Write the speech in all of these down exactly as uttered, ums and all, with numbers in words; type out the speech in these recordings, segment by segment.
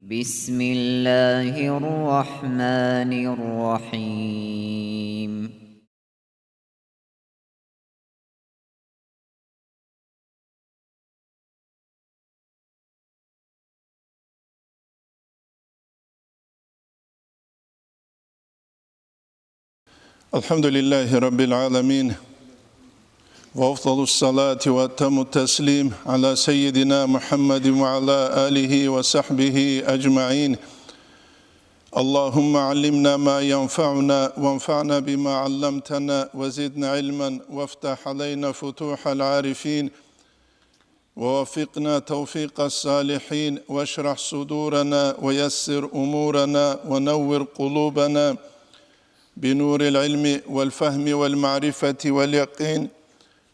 بسم الله الرحمن الرحيم. الحمد لله رب العالمين، وأفضل الصلاة وأتم التسليم على سيدنا محمد وعلى آله وصحبه أجمعين. اللهم علمنا ما ينفعنا وانفعنا بما علمتنا وزدنا علما وافتح علينا فتوح العارفين ووفقنا توفيق الصالحين واشرح صدورنا ويسر أمورنا ونور قلوبنا بنور العلم والفهم والمعرفة واليقين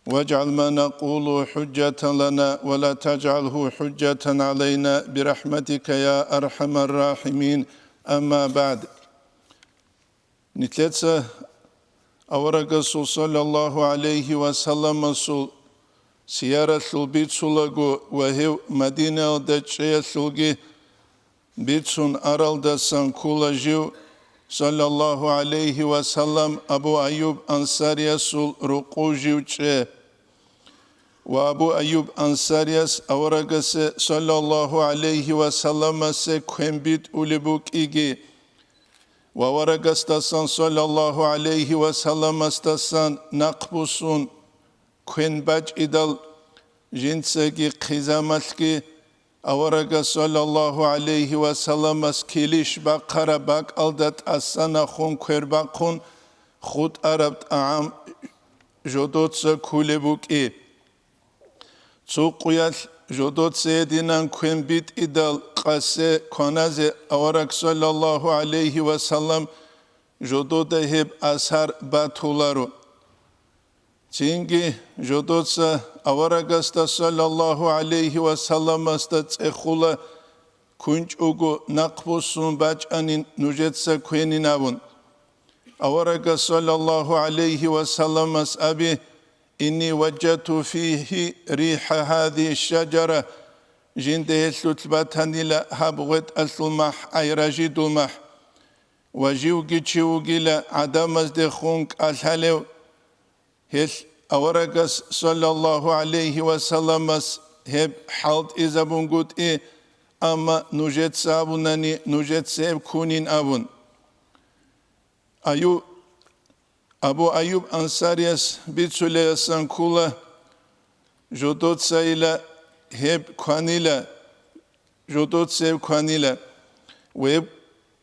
واجعل ما نقول حجة لنا ولا تجعله حجة علينا برحمتك يا أرحم الراحمين. أما بعد. Нилъеца аварагасул саллаллагьу гӀалайгьи ва салламасул сияралъул бицулаго ва гьев Мадинаялда чӀеялъулги бицун аралдасан ккола жив, саллаллагьу гӀалайгьи ва саллам, Абу Айюб Ансариясул рукъу жив чӀе. Ва Абу Айюб Ансарияс аварагасе, саллаллагьу гӀалайгьи ва салламасе, квен битӀулеб букӀиги, ва аварагасдасан, саллаллагьу гӀалайгьи ва салламасдасан, нахъбуссун квен бачӀидал, жинцаги хъизамалъги аварагас, саллаллагьу гӀалайгьи ва салламас, килищ бахъараб бакӀалда тӀасанахун квер бахъун хутӀараб тӀагӀам жодоца кколеб букӀи. Цо къуялъ жодоца гьединан квен битӀидал къасе кваназе авараг, саллаллагьу гӀалайгьи ва саллам, жодода гьеб асар батуларо. Цинги жодоца аварагасда, саллаллагьу гӀалайгьи ва салламасда, цӀехула, кунчӀого нахъбуссун бачӀанин нужеца квенин абун. Аварагас, саллаллагьу гӀалайгьи ва салламас, аби: «Инни важжату фигьи рихӀа гьазигьи шажара», жинда гьелъулъ батанила гьаб гъветӀалъул махӀ, ай ражидул махӀ. Ва живги чи вугила гӀадамаздехун кӀалъалев, гьелъ аварагас, саллаллагьу гӀалайгьи ва салламас, гьеб хӀалтӀизабунгутӀи, амма нужеца абунани, нужеца гьеб кунин абун. Аю-, Абу Айюб Ансарияс бицулеясан ккула, жодоцайила гьеб кванила, жодоцев кванила. Ва гьеб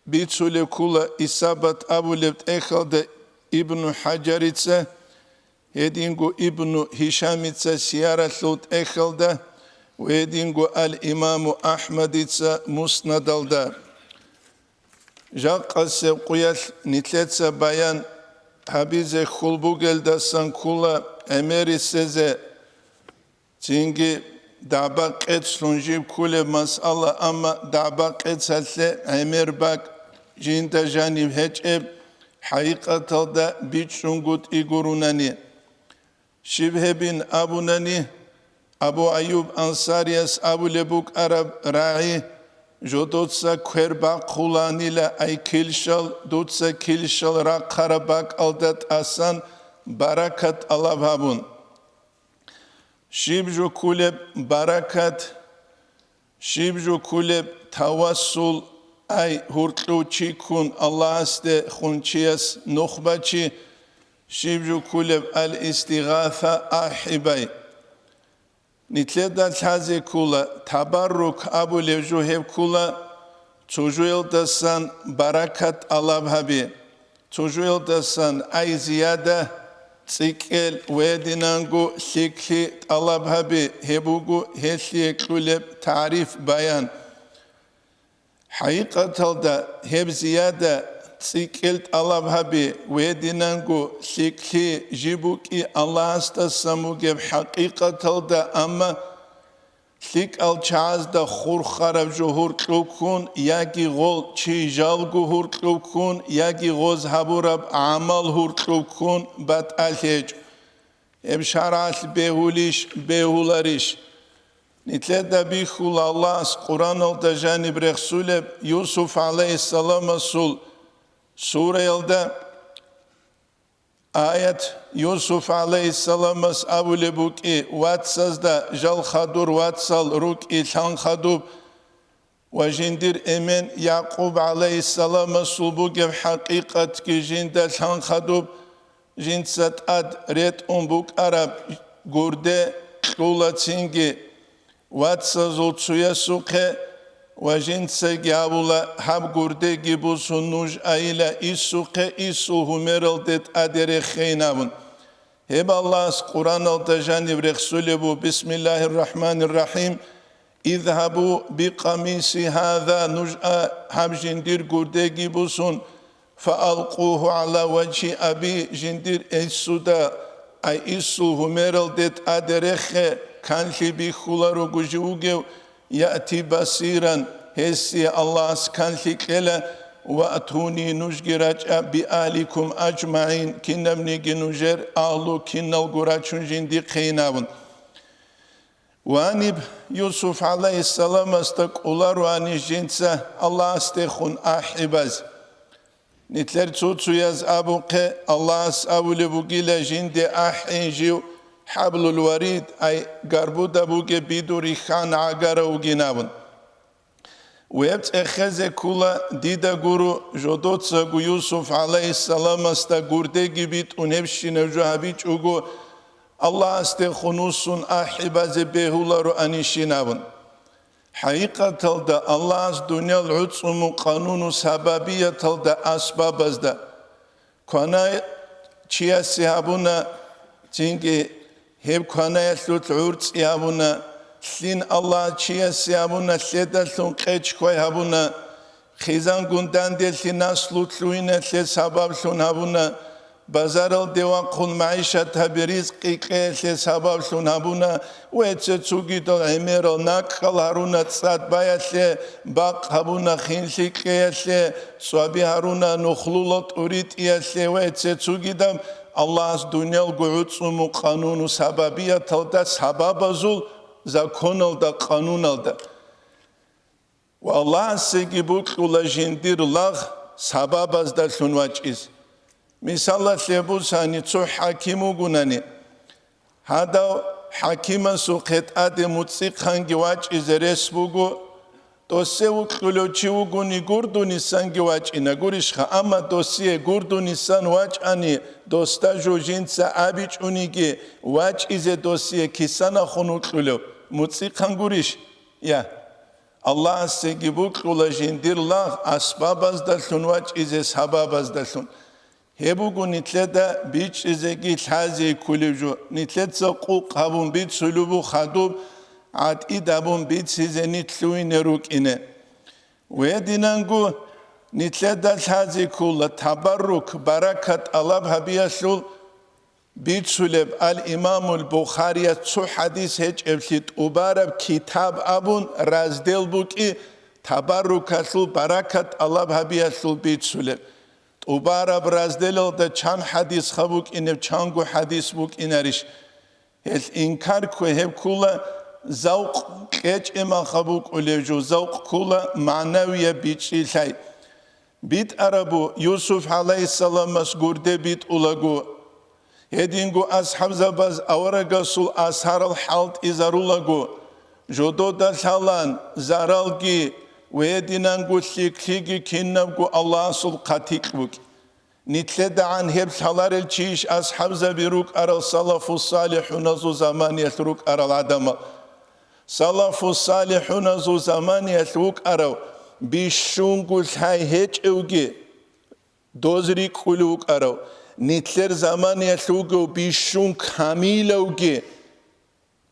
бицулев ккула Исабат абулеб тӀехьалда Ибну ХӀажарица, гьединго Ибну Гьишамица сияралъул тӀехьалда ва гьединго ал-Имаму АхӀмадица Муснадалда. Жакъасеб къуялъ нилъеца баян гьабизе хьул бугелдасан ккула гӀемерисезе, цинги дагӀба-къецлъун жиб ккулеб масъала, амма дагӀба-къецалъе гӀемер бакӀ жинда жаниб гьечӀеб, хӀакъикъаталда бичӀчӀунгутӀи гурунани. Щиб гьебин абунани, Абу Айюб Ансарияс абулеб букӀараб рагӀи: «Жодоца квер бахъуланила, ай килщал, дуца килщал рахъараб бакӀалда тӀасан баракат тӀалаб гьабун». Щиб жо ккулеб баракат? Щиб жо ккулеб тавассул, ай гьуркьув чи ккун Аллагьасде хун чияс нухбачи? Щиб жо ккулеб ал-истигъаса, ахӀибай? Нилъеда лъазе ккула, табаррук абулев жо гьеб ккула, цо жоялдасан баракат тӀалаб гьаби. Цо жоялдасан ай зияда цӀикӀкӀел ва гьединанго лъикӀлъи тӀалаб гьаби, гьеб буго гьелъие кьулеб тагӀриф, баян. ХӀакъикъаталда гьеб зияда цӀикӀкӀел тӀалаб гьаби ва гьединанго лъикӀлъи жиб букӀи Аллагьасдасан бугеб хӀакъикъаталда, амма лъикӀал чагӀазда хурхараб жо гьуркьуб ккун, яги гъол чи жалго гьуркьуб ккун, яги гъоз гьабураб гӀамал гьуркьуб ккун батӀалъи гьечӀо. Гьеб шаргӀалъ бегьулищ, бегьуларищ? Нилъеда бихьула Аллагьас Къуръаналда жаниб рехсулеб Юсуф гӀалайгьиссаламасул сураялда аят, Юсуф гӀалайгьиссаламас абулеб букӀи вацазда: «Жал хадур вацал рукӀи лъан хадуб», ва жиндир эмен Якъуб гӀалайгьиссаламасул бугеб хӀакъикъатги жинда лъан хадуб, жинца тӀад ретӀун букӀараб гурде кьула цинги. Вацазул цуясухъе ва жинцаги абула: «Гьаб гурдеги бусун нуж айила исухъе, исул гьумералде тӀаде рехейин», – абун. Гьеб Аллагьас Къуръаналда жаниб рехсулеб буго: «Бисмиллагьир рахӀманир рахӀим. Изгьабу бикъамиси гьаза», нуж а гьаб жиндир гурдеги бусун, «фаалкъугьу гӀала важгьи аби», жиндир инсуда, ай инсул гьумералде тӀаде рехе, канлъи бихьуларо жив вугев, «яъти басиран», гьесие Аллагьас канлъи кьела, «ва атуни», нужги рачӀа, «биагьликум ажмагӀин», кинабниги нужер агьлу киналго рачун жиндихъейин абун. Ваниб Юсуф гӀалайгьиссаламасда кӀолароани жинца Аллагьасдехун ахӀи баз. Нилъер цо-цояз абухъе, Аллагьас абулеб бугила жинде ахӀин жив хӀаблул варид, ай гарбуда бугеб бидур рихьан гӀагарав вугин абун. Гьеб цӀехезе ккола дида гуро, жодоцаго Юсуф гӀалайгьиссаламасда гурдеги битӀун гьебщинаб жо гьабичӀого, Аллагьасдехун вуссун ахӀи базе бегьулароанищин абун. ХӀакъикъаталда Аллагьас дуниял гӀуцӀуму къануну сабабияталда, асбабазда. Квана чиясе гьабуна, цинги гьеб кванаялъулъ гӀурцӀи гьабуна, лъин Аллагь чиясе гьабуна, лъедалъун къечхвай гьабуна, хизангун данделъи наслу лъугьиналъе сабаблъун гьабуна, базаралде вахъун магӀишат гьаби ризкъи кьеялъе сабаблъун гьабуна, ва цо-цогидал гӀемерал накӀкӀал гьаруна цӀад баялъе, бакъ гьабуна хинлъи кьеялъе, цӀваби гьаруна нухлула тӀуритӀиялъе ва цо-цогидаб Аллагьас дуниялго гӀуцӀуму къануну сабабияталда, сабабазул законалда, къануналда. Ва Аллагьасеги бокьула жиндир лагъ сабабаздалъун вачӀиз. Мисалалъе бусани, цо хӀаким вугунани, гьадав хӀакимасухъе тӀаде муцӀихъанги вачӀизе рес буго, досие вокьулев чи вугони гурдунисанги вачӀина гурищха, амма досие гурдунисан вачӀани, досда жо жинца абичӀониги, вачӀизе досие кисанахун вокьулев муцӀихъан гурищ? Я. Аллагьасеги бокьула жиндир лагъ асбабаздалъун вачӀизе сабабаздалъун. Гьеб буго нилъеда бичӀчӀизеги лъазе кколеб жо, нилъеца къукъ гьабун бицулеб буго хадуб гӀатӀид гьабун бицизе нилъ лъугьине рукӀине. Гьединанго нилъеда лъазе ккола табаррук, баракат тӀалаб гьабиялъул бицулеб. Ал-Имамул Бухарияс цо хӀадис гьечӀеблъи тӀубараб китаб абун раздел букӀи, табаррукалъул, баракат тӀалаб гьабиялъул бицулеб. ТӀубараб разделалда чан хӀадисха букӀинеб, чанго хӀадис букӀинарищ? Гьелъ инкар ккве, гьеб ккола завкъ кьечӀеб мехалъ букӀулеб жо, завкъ ккола магӀнавияб бичӀчӀи лъай. БитӀарабу Юсуф гӀалайгьиссаламас гурде битӀулаго, гьединго асхӀабзабаз аварагасул асарал хӀалтӀизарулаго, жодода лъалан заралги ва гьединанго лъикӀлъиги кинабго Аллагьасул хъатикь букӀ. НилъедагӀан гьеб лъаларел чийищ асхӀабзаби рукӀарал салафу-салихӀуназул заманиялъ рукӀарал гӀадамал? Салафу-салихӀуназул заманиялъ вукӀарав бищунго лъай гьечӀевги, доз рикӀкӀулев вукӀарав, нилъер заманиялъ вугев бищун камилавги,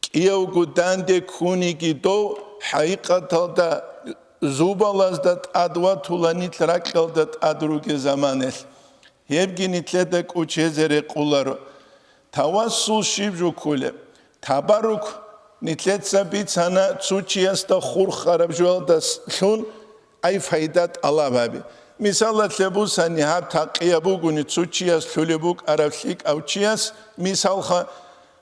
кӀиявго данде ккуниги дов, хӀакъикъаталда зубалазда тӀад ватула нилъ ракьалда тӀад ругел заманалъ. Гьебги нилъеда кӀочезе рекъоларо. Тавассул щиб жо кколеб? Табаррук нилъеца бицана цо чиясда хурхараб жоялдалъун, ай файда тӀалаб гьаби. Мисалалъе бусани, гьаб такъияб бугони цо чияс лъулеб букӀараб лъикӀав чияс, мисалха,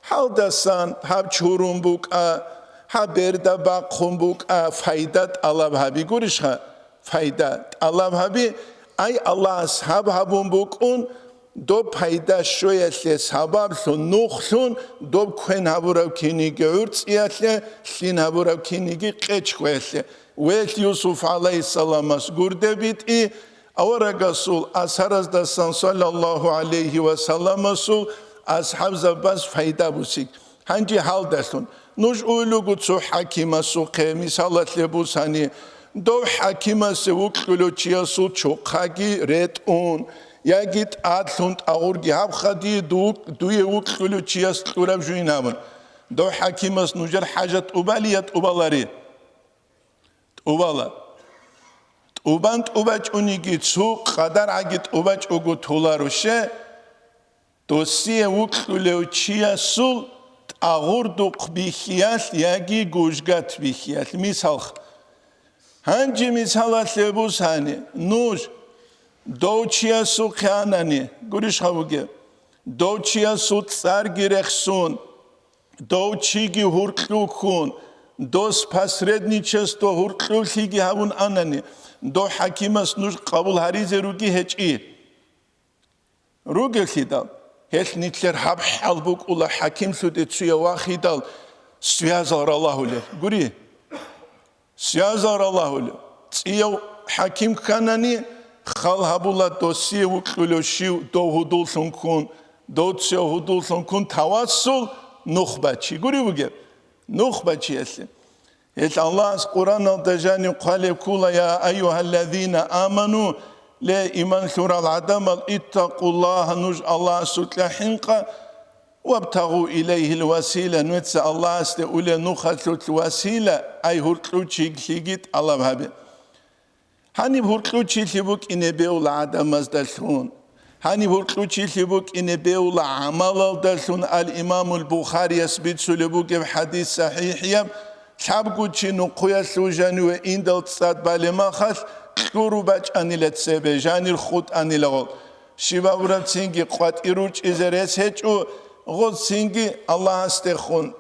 гьалдасан гьаб чурун букӀа, Гьаб берда бахъун букӀа, файда тӀалаб гьаби гурищха? Файда тӀалаб гьаби, ай Аллагьас гьаб гьабун букӀун, доб пайда щвеялъе сабаблъун, нухлъун, доб квен гьабураб киниги гӀурцӀиялъе, лъин гьабураб киниги къечгоялъе. Велъ Юсуф гӀалайгьиссаламас гурде битӀи, аварагасул асараздасан саллаллагьу гӀалайгьи ва салламасул асхӀабзабаз файда бусиг. Гьанже гьалдалъун, нуж уйлугу цо хӀакимасухъе, мисалалъе бусани, дов хӀакимасе вукьулев чиясул чохъаги ретӀун, яги тӀадлъун тӀагъурги гьабха дие ду-, дуе вукьулев чияс кьураб жуйин абун. Дов хӀакимас нужер хӀажат тӀубали я тӀубалари? ТӀубала. ТӀубан тӀубачӀуниги цу къадаргӀаги тӀубачӀого толаруще, досие вукьулев чиясул тӀагъурдухъ бихьиялъ яги гужгат бихьиялъ. Мисалха. Гьанже мисалалъе бусани, нуж дов чиясухъе анани, гурищха бугеб, дов чиясул цӀарги рехсун, дов чиги гьуркьу ккун, дос посредничество гьуркьулъиги гьавун анани, дов хӀакимас нуж къабул гьаризе руги гьечӀи. Ругелъидал, гьелъ нилъер гьаб хӀал букӀула хӀакимлъуде цуя вахидал связал ралагьулел. Гури, связал ралагьулев. ЦӀияв хӀаким кканани, хал гьабула досие вукьулев щив дов гьудуллъун ккун, дов цев гьудуллъун ккун тавассул нухбачи. Гури бугеб? Нухбачиялъе. Гьелъ Аллагьас Къураналда жанив хъвалеб ккула: «Я айюгьаллазина аману», ле, иман лъурал гӀадамал, «иттакъуллагьа», нуж Аллагьасукьа хӀинкъа, «вабтагъу илайгьил васила», нуца Аллагьасде уле нухалъулъ васила, ай гьуркьучиглъиги тӀалаб гьабе. Гьаниб гьуркьучилъи букӀине беула гӀадамаздалъун. Гьаниб гьуркьучилъи букӀине беула гӀамалалдалъун. Ал-Имамул Бухарияс бицулеб бугеб хӀадис сахӀихӀияб: лъабго чи нухъуялъул жаниве индал цӀад балеб махалъ, кьуру бачӀанила цебе, жанир хутӀанила гъол. Щибабурабцинги къватӀир ручӀизе рес гьечӀо, гъоццинги Аллагьасдехун.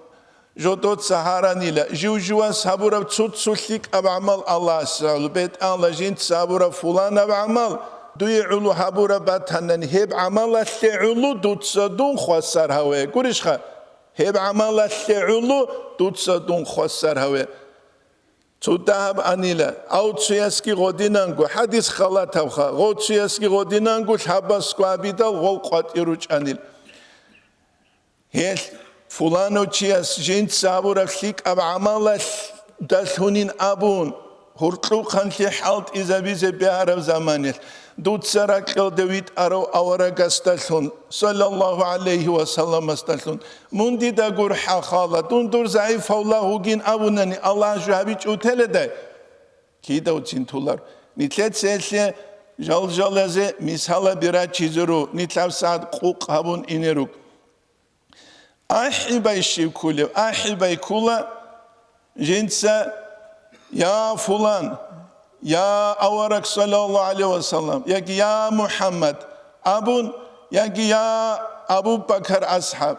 Жодоца гьаранила, жив-живас гьабураб цо-цо лъикӀаб гӀамал Аллагьасе гӀоло, бетӀала жинца гьабураб фуланаб гӀамал, дуе гӀоло гьабураб батанани, гьеб гӀамалалъе гӀоло дуца дун хвасар гьаве. Гурищха? Гьеб гӀамалалъе гӀоло дуца дун хвасар гьаве. Цо дагьаб анила, ав цоясги гъодинанго, хӀадис халатабха, гъов цоясги гъодинанго лъабасго абидал гъол къватӀир ручӀанил. Гьелъ, фуланав чияс жинца гьабураб лъикӀаб гӀамалалдалъунин абун, гьуркьухъанлъи хӀалтӀизабизе бегьараб заманалъ, дуца ракьалда витӀарав аварагасдалъун, саллаллагьу гӀалайгьи ва салламасдалъун, мун дида гурхӀа хала, дун дур загӀипав лагь вугин абунани, Аллагь жо гьабичӀо теледай? Кидавцин тулар. Нилъеца гьелъе жал-жалазе мисалаби рачизе ру, нилъ гьабсагӀат къукъ гьабун ине рук. АхӀи байщив ккулев? АхӀи байккула жинца: «Я фулан, я авараг, саллаллагьу гӀалайгьи ва саллам», яги «Я МухӀаммад» абун, яги «Я Абу Бакар асхӀаб,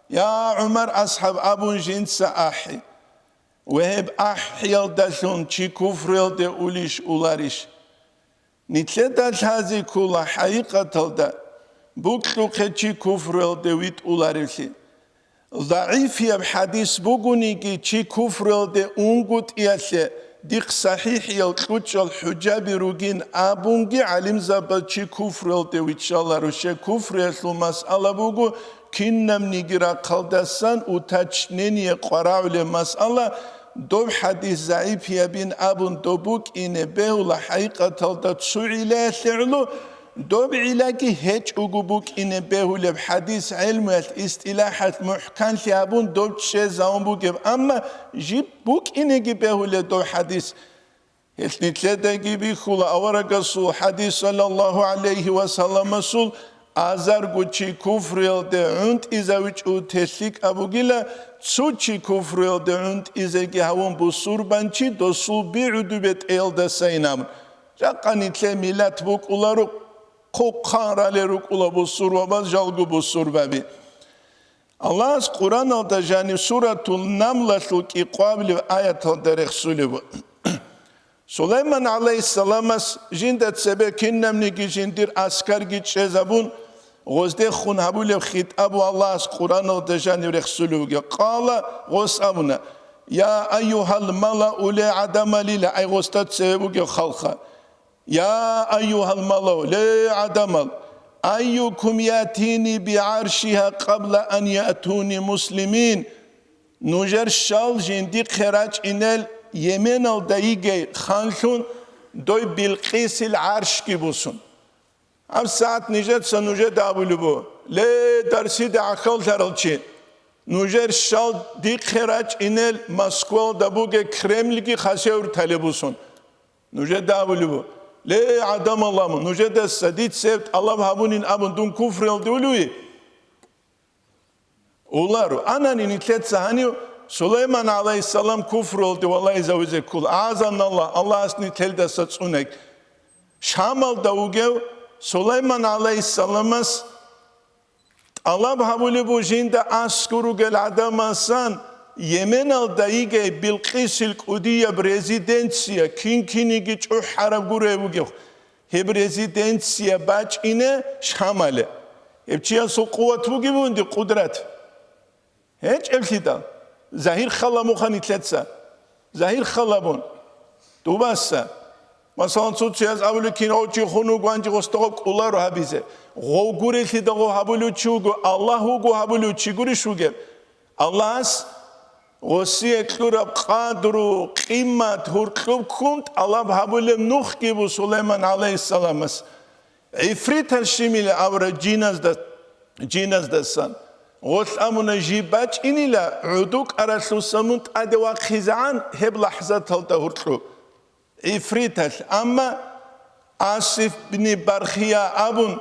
я ГӀумар асхӀаб» абун жинца ахӀи. Ва гьеб ахӀиялдалъун чи куфруялде улищ, уларищ? Нилъеда лъазе ккола хӀакъикъаталда букьухъе чи куфруялде витӀуларевлъи. ЗагӀифияб хӀадис бугониги, чи куфруялде унгутӀиялъе дихъ сахӀихӀиял кьучӀал хӀужаби ругин абунги, гӀалимзабаз чи куфруялде виччаларо. Щай, куфруялъул масъала буго, кинабниги рахъалдасан уточнение къварагӀулеб масъала, доб хӀадис загӀипиябин абун доб букӀине бегьула, хӀакъикъаталда цо гӀиллаялъе гӀоло, доб гӀиллаги гьечӀого букӀине бегьулеб, хӀадис гӀелмуялъ, истилахӀалъ мухӀканлъи гьабун доб чӀезавун бугеб, амма жиб букӀинеги бегьулеб доб хӀадис. Гьелъ нилъедаги бихьула аварагасул хӀадис, саллаллагьу гӀалайгьи ва салламасул: азарго чи куфруялде гӀунтӀизавичӀо те лъикӀаб бугила, цо чи куфруялде гӀунтӀизеги гьавун бусурбанчи досул би гӀуду бетӀеялдасайин абун. Жакъа нилъер миллат букӀуларо, хъухъан ралел рукӀула бусурбабаз жалго бусурбаби. Аллагьас Къуръаналда жанив суратул Намлалъул кӀикъвабилев аяталда рехсулев. Сулайман гӀалайгьиссаламас жинда цебе кинабниги жиндир аскарги чӀезабун, гъоздехун гьабулеб хитӀабу Аллагьас Къуръаналда жанив рехсулев вугев. Къала, гъос абуна: «Я айюгьал малау, ле гӀадамалила», ай гъосда цеве бугев халха. «Я айюгьал малау, ле гӀадамал, айюкум ятини бигӀаршиха къабла ан ятуни муслимин». Нужер щал жиндихъе рачӀинел Йеменалда йигей ханлъун дой Билкъисил гӀаршги бусун. ГьабсагӀат нижеца нужеда абулеб буго: «Ле, дарсида гӀахьаллъарал чи, нужер щал дихъе рачӀинел Москвалда бугей Кремльги хасеврталеб бусун». Нужеда абулеб буго: «Ле, гӀадамал, аму, нужедаса дица гьеб тӀалаб гьабунин абун дун куфруялде улевий?» Уларо. Анани нилъеца гьанив Сулайман гӀалайгьиссалам куфруялде валагьизавизе ккола. АгӀазаналлагь, Аллагьас нилъелдаса цӀунеги. Шамалда вугев Сулайман гӀалайгьиссаламас тӀалаб гьабулеб буго жинда аскӀор ругел гӀадамасан Йеменалда йигей Билкъисил кӀудияб резиденция, кин-киниги чӀухӀараб гурей вугев. Гьеб резиденция бачӀине Шамале. Гьеб чиясул къуват бугеб бугони, къудрат? ГьечӀеблъидал. Загьир хал абун нилъеца. Загьир хал абун. Дубаса. Масалан, цо-цояз абулеб, кинав чи хун вуго гьанже гъосда гъоб кӀоларо гьабизе. Гъов гурелъидал гъов гьабулев чи вуго, Аллагь вуго гьабулев чи гурищ вугеб? Аллагьас гъосие кьураб къадру, къимат, гьуркьуб ккун тӀалаб гьабулеб нухги буго Сулайман гӀалайгьиссаламас. ГӀифритал щимил абураб жиназда-, жиназдасан. Гъолъ абуна, жиб бачӀинила гӀодов кӀаралъусан мун тӀаде вахъизегӀан гьеб лахӀзаталда гьуркьуб. ГӀифритал, амма Асиф бни Бархия абун,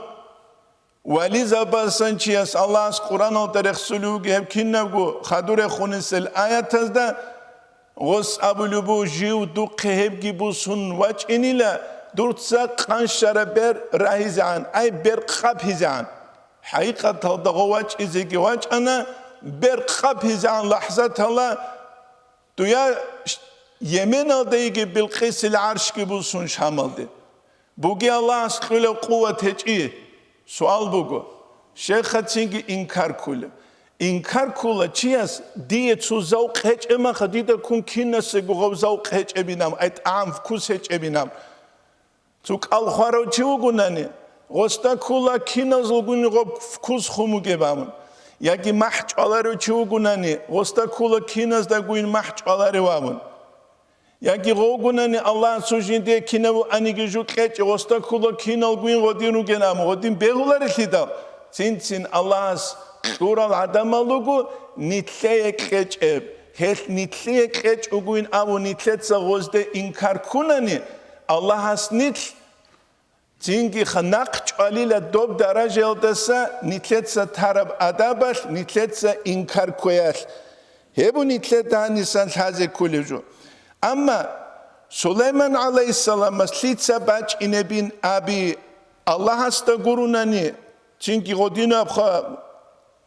вализабасан чияс Аллагьас Къуръаналда рехсулев вугеб гьеб кинабго хадур рехунесел аятазда гъос абулеб буго, жив духъе гьебги бусун вачӀинила, дуца къанщараб бер рагьизегӀан, ай бер къаб гьизегӀан. ХӀакъикъаталда гъов вачӀизеги вачӀана, бер къаб гьизегӀан лахӀзатала, дуе Йеменалда йигей Билкъисил гӀаршги бусун Шамалде. Бугеб Аллагьас кьолеб къуват гьечӀищ? Суал буго. Щайха цинги инкар кколеб? Инкар ккола чияс, дие цо завкъ гьечӀеб мехалъ, дида ккун кинасего гъоб завкъ гьечӀебин абун, ай тӀагӀам, вкус гьечӀебин абун. Цо кӀал хварав чи вугонани, гъосда ккола киназулгун гъоб вкус хун бугеб абун. Яги махӀ чӀваларев чи вугонани, гъосда ккола киназдагойин махӀ чӀваларев абун. Яги гъов вугонани, Аллагьас цо жиндие кинаб бугониги жо кьечӀеб, гъосда ккола киналгойин гъодин ругин абун, гъодин бегьуларелъидал, цин-цин Аллагьас кьурал гӀадамал руго нилъее кьечӀеб. Гьелъ нилъее кьечӀогойин абун нилъеца гъозде инкар ккунани, Аллагьас нилъ цинги ха нахъ чӀвалила доб даражаялдаса нилъеца тараб адабалъ, нилъеца инкар кквеялъ. Гьеб нилъеда гьанисан лъазе кколеб жо. Амма Сулайман гӀалайгьиссаламас лъица бачӀинебин аби, Аллагьасда гуронани, цинги гъодинабха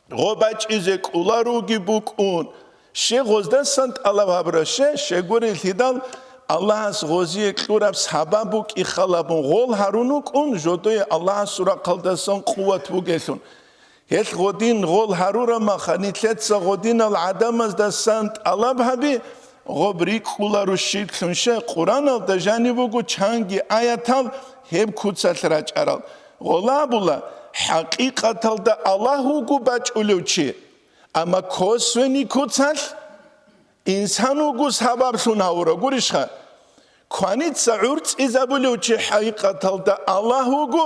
гъо бачӀизе кӀолароги букӀун, щай гъоздасан тӀалаб гьабураб? Щай, щайгурелъидал, Аллагьас гъозие кьураб сабаб букӀин халабун гъол гьарун вукӀун, жодое Аллагьасул рахъалдасан къуват бугелъун. Гьелъ гъодин гъол гьарураб мехалъ, нилъеца гъодинал гӀадамаздасан тӀалаб гьаби, гъоб рикӀкӀуларо щиблъун. Щай, Къуръаналда жаниб буго чанги аятал гьеб куцалъ рачӀарал. Гъола абула, хӀакъикъаталда Аллагь вуго бачӀулев чи, амма косвенный куцалъ инсан вуго сабаблъун гьавурав, гурищха? Кваница гӀурцӀизабулев чи хӀакъикъаталда Аллагь вуго,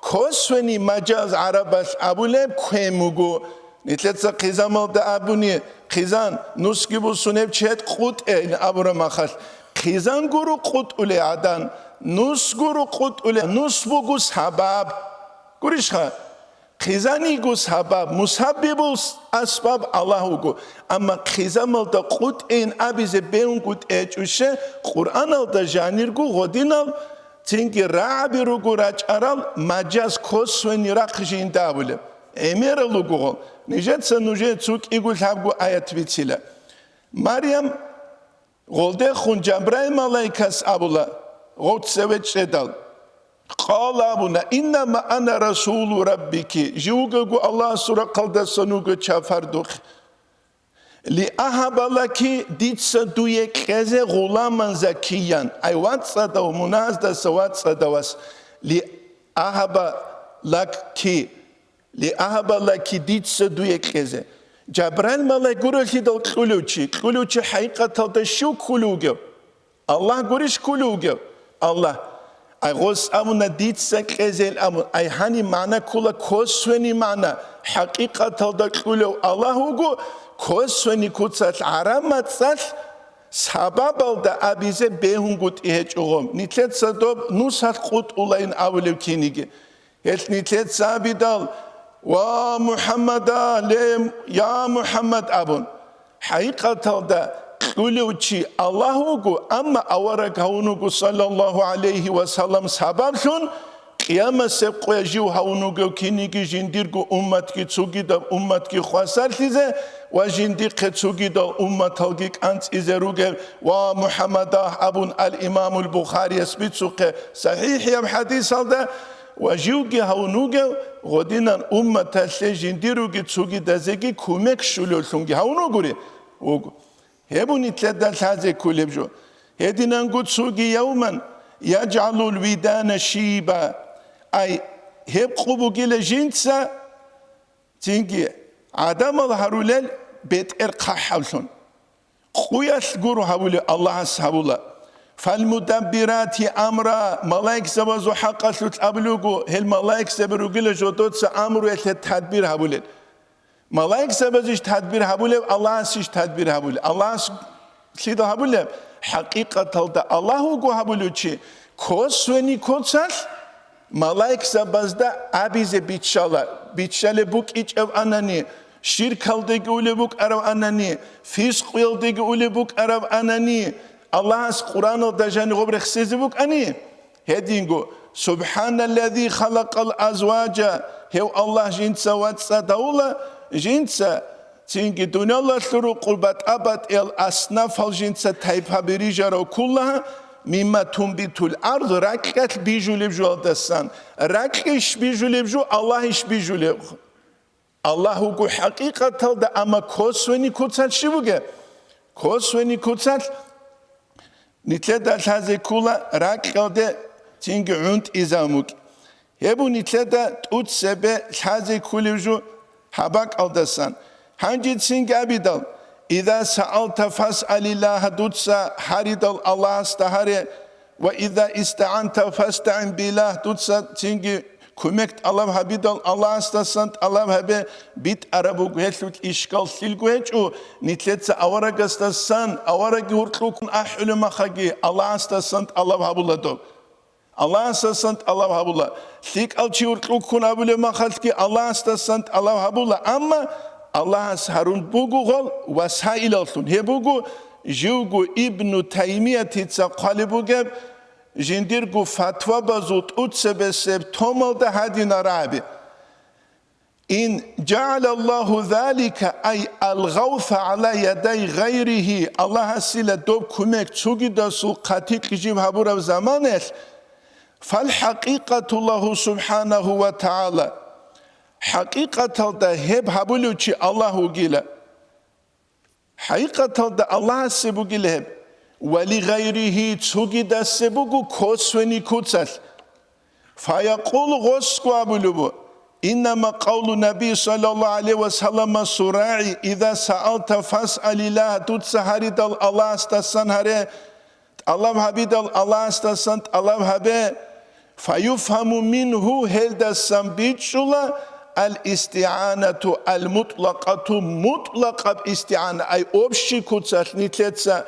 косвенный мажаз гӀарабалъ абулеб квен вуго. Нилъеца хъизамалда абуни, хъизан, нусги бусун гьеб чед къутӀейин абураб мехалъ, хъизан гуро къутӀулей гӀадан, нус гуро къутӀулей, нус буго сабаб. Гурищха? Хъизан йиго сабаб, мусаббибул асбаб Аллагь вуго. Амма хъизамалда къутӀейин абизе бегьунгутӀи гьечӀищ, Къуръаналда жанирго гъодинал цинги рагӀаби руго рачӀарал мажаз косвенный рахъ жинда абулеб. ГӀемерал руго гъол. Нижеца нужее цо кӀиго лъабго аят бицила. Марям гъолдехун Жабраил малаикас абула, гъов цеве чӀедал, къала абуна: «Иннама ана расулу раббики», жив вугевго Аллагьасул рахъалдасан вуго чапар духъ. «Лиагьаба лаки», дица дуе кьезе, «гъуламан закиян», ай вацӀцӀадав, муназдаса вацӀцӀадавас, «лиагьаба лаки», «лиагьаба лаки», дица дуе кьезе. Жабраил малаик гурелъидал кьулев чи, кьулев чи хӀакъикъаталда щив ккулев вугев? Аллагь гурищ ккулев вугев? Аллагь. Ай гъос абуна дица кьезел абун, ай гьаниб магӀна ккула косвенный магӀна, хӀакъикъаталда кьулев Аллагь вуго, косвенный куцалъ гӀараб мацӀалъ сабабалда абизе бегьунгутӀи гьечӀо гъоб. Нилъеца доб нусалъ къутӀулайин абулев киниги. Гьелъ нилъеца абидал: «Ва МухӀаммада, ле, я МухӀаммад», абун. ХӀакъикъаталда кьулев чи Аллагь вуго, амма авараг гьавун вуго, саллаллагьу гӀалайгьи ва саллам, сабаблъун, къиямасеб къоя жив гьавун вугев киниги жиндирго умматги цогидаб умматги хвасарлъизе ва жиндихъе цогидал умматалги кӀанцӀизе ругев, «Ва МухӀаммада», абун ал-Имамул Бухарияс бицухъе сахӀихӀияб хӀадисалда, ва живги гьавун вугев, гъодинан умматалъе жиндируги цугидазеги кумек щулевлъунги гьавун вугури? Вуго. Гьеб нилъеда лъазе кколеб жо. Гьединанго цоги: «Явман яджгӀалул видана шиба». Ай, гьеб къо бугила жинца, цинги гӀадамал гьарулел бетӀер хъахӀаблъун. Къуялъ гуро гьабулев Аллагьас гьабула. «Фалмудаббирати амра», малаикзабазул хӀакъалъулъ абулего, гьел малаикзаби ругила жодоца амруялъе тадбир гьабулел. Малаикзабазищ тадбир гьабулев, Аллагьасищ тадбир гьабулев? Аллагьас лъидал гьабулеб? ХӀакъикъаталда Аллагь вуго гьабулев чи, косвенный куцалъ малаикзабазда абизе биччала, биччалеб букӀичӀеб анани, ширкалдеги улеб букӀараб анани, фискъуялдеги улеб букӀараб анани, Аллагьас Къуръаналда жаниб гъоб рехсезе букӀани, гьединго: «СубхӀаналлази халакъал азважа», гьев Аллагь жинца вацӀцӀадавула, жинца цинги дуниялалъул рукъул батӀа-батӀиял аснафал жинца тайпаби рижарав ккула, «мимма тунбитул ард», ракьалъ бижулеб жоялдасан. Ракьищ бижулеб жо, Аллагьищ бижулеб? Аллагь вуго хӀакъикъаталда, амма косвенный куцалъ щиб бугеб? Косвенный куцалъ нилъеда лъазе ккула ракьалде цинги гӀунтӀизабун букӀ. Гьеб нилъеда тӀуцебе лъазе ккулеб жо гьабакӀалдасан. Гьанже цинги абидал: «Иза саалта фасъалиллагь», дуца гьаридал Аллагьасда гьаре, «ва иза истагӀанта фастагӀин биллагь», дуца цинги кумек тӀалаб гьабидал Аллагьасдасан тӀалаб гьабе, битӀараб буго гьелъул ишкал лъилго гьечӀо, нилъеца аварагасдасан, авараги гьуркьуккун ахӀулеб махаги Аллагьасдасан тӀалаб гьабула доб. Аллагьасдасан тӀалаб гьабула. ЛъикӀал чи гьуркьуккун абулеб махалъги Аллагьасдасан тӀалаб гьабула, амма Аллагьас гьарун буго гъол васаилаллъун. Гьеб буго живго Ибну Таймиятица хъвалеб бугеб, жиндирго фатвабазул тӀуцебесеб томалда гьадинараб: «Ин жагӀалаллагьу залика, ай алгъавфа гӀала ядай гъайригьи», Аллагьасила доб кумек цугидасул хъатикь жиб гьабураб заманалъ, «фалхӀакъикъату лагьу субхӀанагьу ва тагӀала», хӀакъикъаталда гьеб гьабулев чи Аллагь вугила. ХӀакъикъаталда Аллагьасе бугила гьеб, ва ли гъайригьи, цугидасе буго косвенный куцалъ. Фаякъулу, гъосго абулеб буго: «Иннама къавлу Наби саллаллагьу гӀалайгьи ва саллама сурагӀи, иза саалта фасъалиллагь», дуца гьаридал Аллагьасдасан гьаре, тӀалаб гьабидал Аллагьасдасан тӀалаб гьабе, фаюфгьаму мингьу, гьелдасан бичӀчӀула ал-истигӀанату ал-мутӀлакъату, мутӀлакъаб истигӀана, ай общий куцалъ нилъеца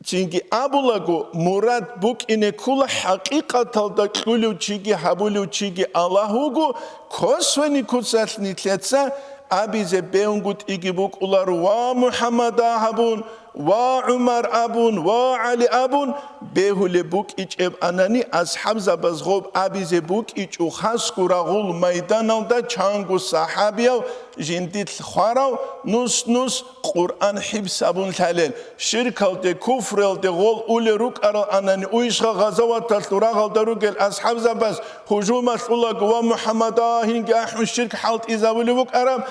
цинги абулаго, мурад букӀине ккула хӀакъикъаталда кьулев чиги гьабулев чиги Аллагь вуго, косвенный куцалъ нилъеца абизе бегьунгутӀиги букӀуларо: «Ва МухӀаммада», гьабун, ва ГӀумар абун, ва ГӀали абун, бегьулеб букӀичӀеб анани, асхӀабзабаз гъоб абизе букӀичӀо хасго рагъул майданалда чанго сахӀабияв жиндилъ хварав нус-нус Къуръан хӀибсабун лъалел, ширкалде, куфралде гъол улел рукӀарал анани уйшха гъазаваталъул рагъалда ругел асхӀабзабаз гьужумалъулаго ва МухӀаммад агьинги ахӀун ширк хӀалтӀизабулеб букӀараб,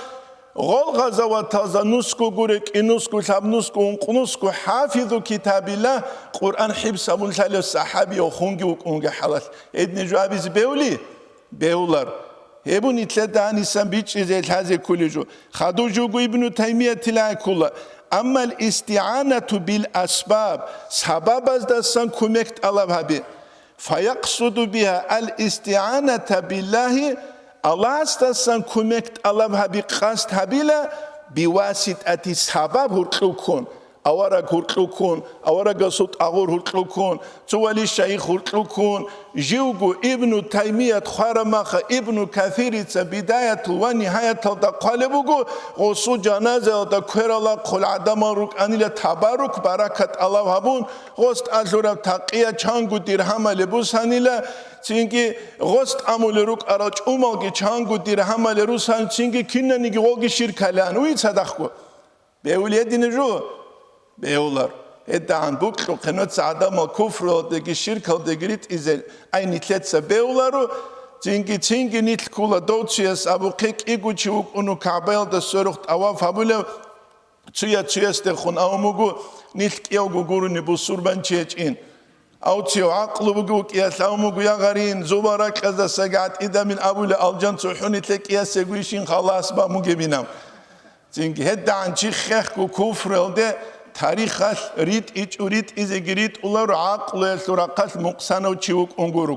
гъол гъазаваталза нусго гуре, кӀинусго, лъабнусго, ункънусго хӀафизу китабилла, Къуръан хӀибсабун лъалев сахӀабияв хунги вукӀунги хӀалалъ. Гьедин жо абизе бевли? Бевлар. Гьеб нилъеда гьанисан бичӀчӀизе лъазе кколев жо. Хадув жуго Ибну Таймиятила гӀеккула: «Аммал истигӀанату бил асбаб», сабабаздасан кумек тӀалаб гьабе. «Фаякъсуду биха ал-истигӀаната биллагьи», Аллагьасдасан кумек тӀалаб гьаби къасд гьабила, «биваситӀати», сабаб гьуркьуккун, авараг гьуркьуккун, аварагасул тӀагъур гьуркьуккун, цо вали шайих гьуркьуккун, живго Ибну Таймият хварамаха Ибну Касирица Бидаятул ва Нигьаяталда хъвалеб буго, гъосул жаназаялда кверала хъул гӀадамал рукӀанила, табарук, баракат тӀалаб гьабун, гъос тӀалъураб такъия чанго диргьамале бусанила, цинги гъос тӀамулел рукӀарал чӀумалги чанго диргьамале русан, цинги кинаниги гъоги ширкалаан. Уй цадахъго. Бевли гьедина жо? Бевлар. ГьедагӀан букьухъе нуца гӀадамал куфралдеги ширкалдеги ритӀизе, ай нилъеца бевларо, цинги-цинги нилъ ккула дов чияс абухъе кӀиго чи вукӀуну КагӀбаялда сверухъ тӀаваф гьабулев, цуя-цуясдехун авун буго, нилъ кӀиявго гурони бусурбанчи гьечӀин. Авцияв гӀакълу бугев кӀиялъ авун буго, я гъарин, зуба ракьаздасаги гӀатӀидамин абулеб алжан цохӀони лъе кӀиясего ишин халас бан бугебинаб. Цинги гьедагӀан чи хехго куфралде, тарихалъ ритӀичӀо, ритӀизеги ритӀуларо, гӀакълуялъул рахъалъ мукъсанав чи вукӀун гуро.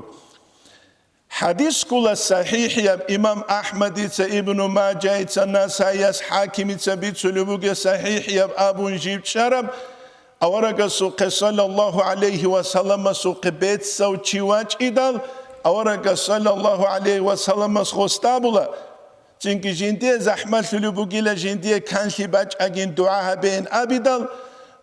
ХӀадис ккула сахӀихӀияб, имам АхӀмадица, Ибну Мажайица, Насаияс, ХӀакимица бицулеб бугеб сахӀихӀияб абун жиб чӀараб, аварагасухъе саллаллагьу гӀалайгьи ва салламасухъе бецав чи вачӀидал, аварагас саллаллагьу гӀалайгьи ва салламас гъосда абула, цинги жиндие захӀмалъулеб бугила, жиндие канлъи бачӀагин дугӀа гьабеин абидал,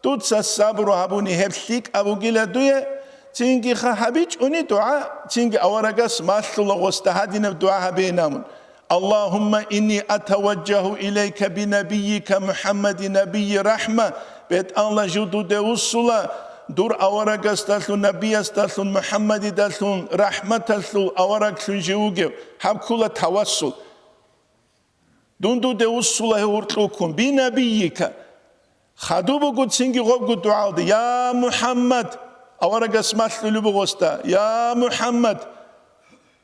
дуца сабру гьабуни гьеб лъикӀаб бугила дуе, цинги ха гьабичӀони дугӀа, цинги аварагас малъула гъосда гьадинаб дугӀа гьабеин абун. Аллагьумма инни атаваджагьу илайка бинабийика МухӀаммади набийи рахӀма, БетӀалла жив дуде вуссула, дур аварагасдалъун, набиясдалъун, МухӀаммадидалъун, рахӀматалъул авараглъун жив вугев, гьаб ккула тавассул. Дун дуде вуссула гьев гьуркьуккун, бинабийика. Хадуб буго цинги гъобго дугӀалда: «Я МухӀаммад», аварагас малъулеб буго гъосда: «Я МухӀаммад,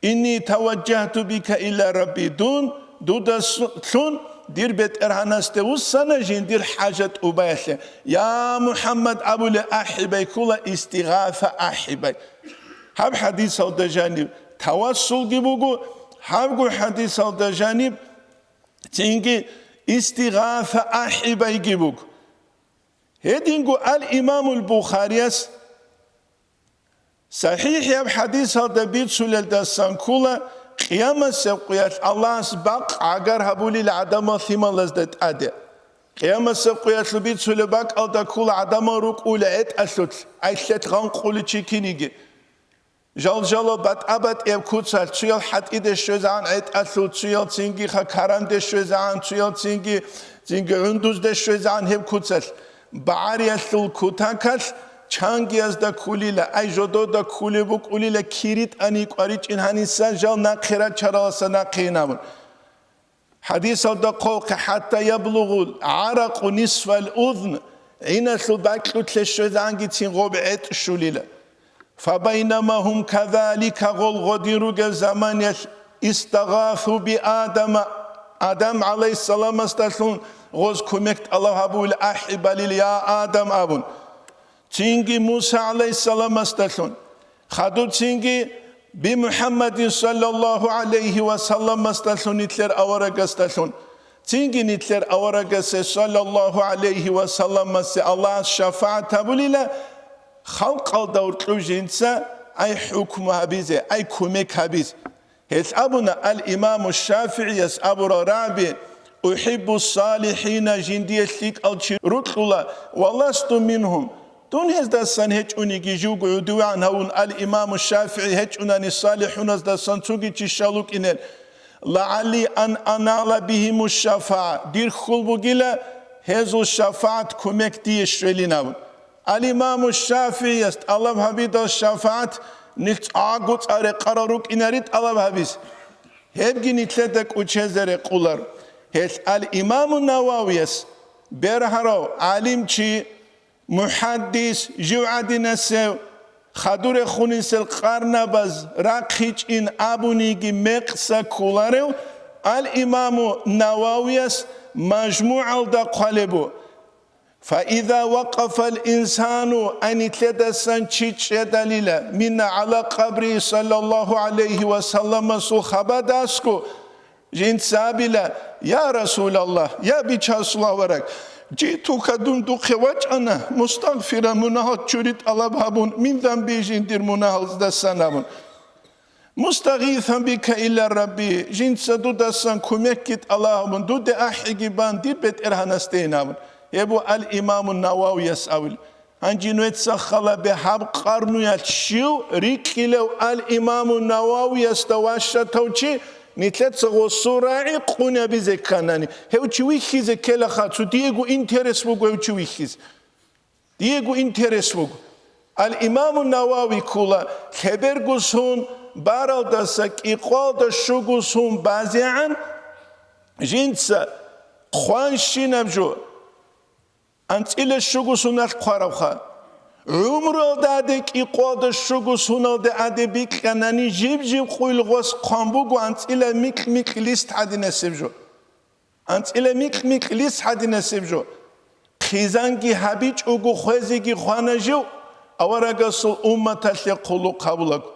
инни таваджагьту бика иля Рабби», дун дуда с-, лъун дир БетӀергьанасде вуссана жиндир хӀажат убаялъе. «Я МухӀаммад» абулеб ахӀибай ккула, истигъаса ахӀибай. Гьаб хӀадисалда жаниб тавассулги буго, гьабго хӀадисалда жаниб цинги истигъаса ахӀибайги буго. Гьединго ал-Имамул Бухарияс сахӀихӀияб хӀадисалда бицулелдасан ккула, къиямасеб къуялъ Аллагьас бакъ гӀагар гьабулел гӀадамал лъималазда тӀаде. Къиямасеб къуялъул бицулеб бакӀалда ккула гӀадамал рукӀула гӀетӀалъулъ, гӀайлъелъ гъанкъулев чи киниги. Жал-жалал батӀа-батӀияб куцалъ, цуял хӀатӀиде щвезегӀан гӀетӀалъул, цуял цинги ха-, каранде щвезегӀан, цуял цинги, цинги гӀундузде щвезегӀан гьеб куцалъ. БагӀариялъул кутакалъ чангиязда ккулила, ай жодода ккулеб букӀулила, кири тӀани кӀваричӀин гьаниса жал нахъе рачараласа нахъе инабун. ХӀадисалда хъвалхъе: «ХӀатта яблугъул гӀаракъу нисфал узн», гӀиналъул бакьулъе щвезегӀангицин гъоб гӀетӀ щулила. «Фабайнама гьум казалика», гъол гъодин ругел заманиялъ, «истагъасу би Адама», Адам гӀалайгьиссаламасдалъун гъоз кумек тӀалаб гьабуил ахӀи балил: «Я Адам», – абун. Цинги Муса гӀалайгьиссаламасдалъун, хадуб цинги би МухӀаммадин саллаллагьу гӀалайгьи ва салламасдалъун, нилъер аварагасдалъун, цинги нилъер аварагасе саллаллагьу гӀалайгьи ва салламасе Аллагьас шафагӀат гьабулила, халкъалда гьоркьоб жинца ай хӀукму гьабизе, ай кумек гьабизе. Гьелъ абуна ал-Имаму ШафигӀияс абурал рагӀаби: «Ухиббу салихӀина», жиндие лъикӀал чи рукьула, «ва ласту мингьум», дун гьездасан гьечӀониги, живго гӀодовегӀан гьавун ал-Имаму ШафигӀи гьечӀунани салихӀуназдасан цоги чи щал вукӀинел, «лагӀалли ан анала бигьиму шафагӀа», дир хьул бугила гьезул шафагӀат, кумек дие щвелин абун. Ал-Имаму ШафигӀияс тӀалаб гьабидал шафагӀат нилъ цӀакъго цӀар рекъарал рукӀинари тӀалаб гьабизе. Гьебги нилъеда кӀочезе рекъолар. Гьелъ ал-Имаму Нававияс бергьарав гӀалимчи, мухӀаддис, жив гӀадинасев, хадур рехунисел къарнабаз рахъичӀин абуниги мекъса кколарев, ал-Имаму Нававияс МажмугӀалда хъвалеб буго: «Фаиза вакъафал инсану», ай нилъедасан чи чӀедалила, мина гӀала къабри саллаллагьу гӀалайгьи ва салламасул хабадасго, жинца абила: «Я Расулаллагь, я Бичасул авараг, житука дун духъе вачӀана, мустагъфира, мунагьал чури тӀалаб гьабун, мин замби, жиндир мунагьалздасан», абун. «Мустагъисан бика илла Рабби», жинца дудасан кумекги тӀалаб гьабун, дуде ахӀиги бан, дир БетӀергьанасдейин абун. Гьеб буго ал-Имаму Нававияс абулеб. Гьанже нужеца хал гьабе, гьаб къарнуялъ щив рикӀкӀинев ал-Имаму Нававиясда ващатав чи нилъеца гъосул рагӀи къунабизе кканани, гьев чи вихьизе ккелаха, цо диего интерес буго гьев чи вихьизе. Диего интерес буго. Ал-Имаму Навави ккола лъеберго сон, баралдаса кӀикъоялда щуго сон базегӀан, жинца хъванщинаб жо, анцӀила щуго соналъ хъварабха. ГӀумруялда гӀаде, кӀикъоялда щуго соналда гӀаде бикьанани, жиб-жиб къуйил гъос хъван буго анцӀила микь-микь лист гӀадинасеб жо. АнцӀила микь-микь лист гӀадинасеб жо. Хъизанги гьабичӀого хвезеги хвана жив, аварагасул умматалъе хъулухъ гьабулаго.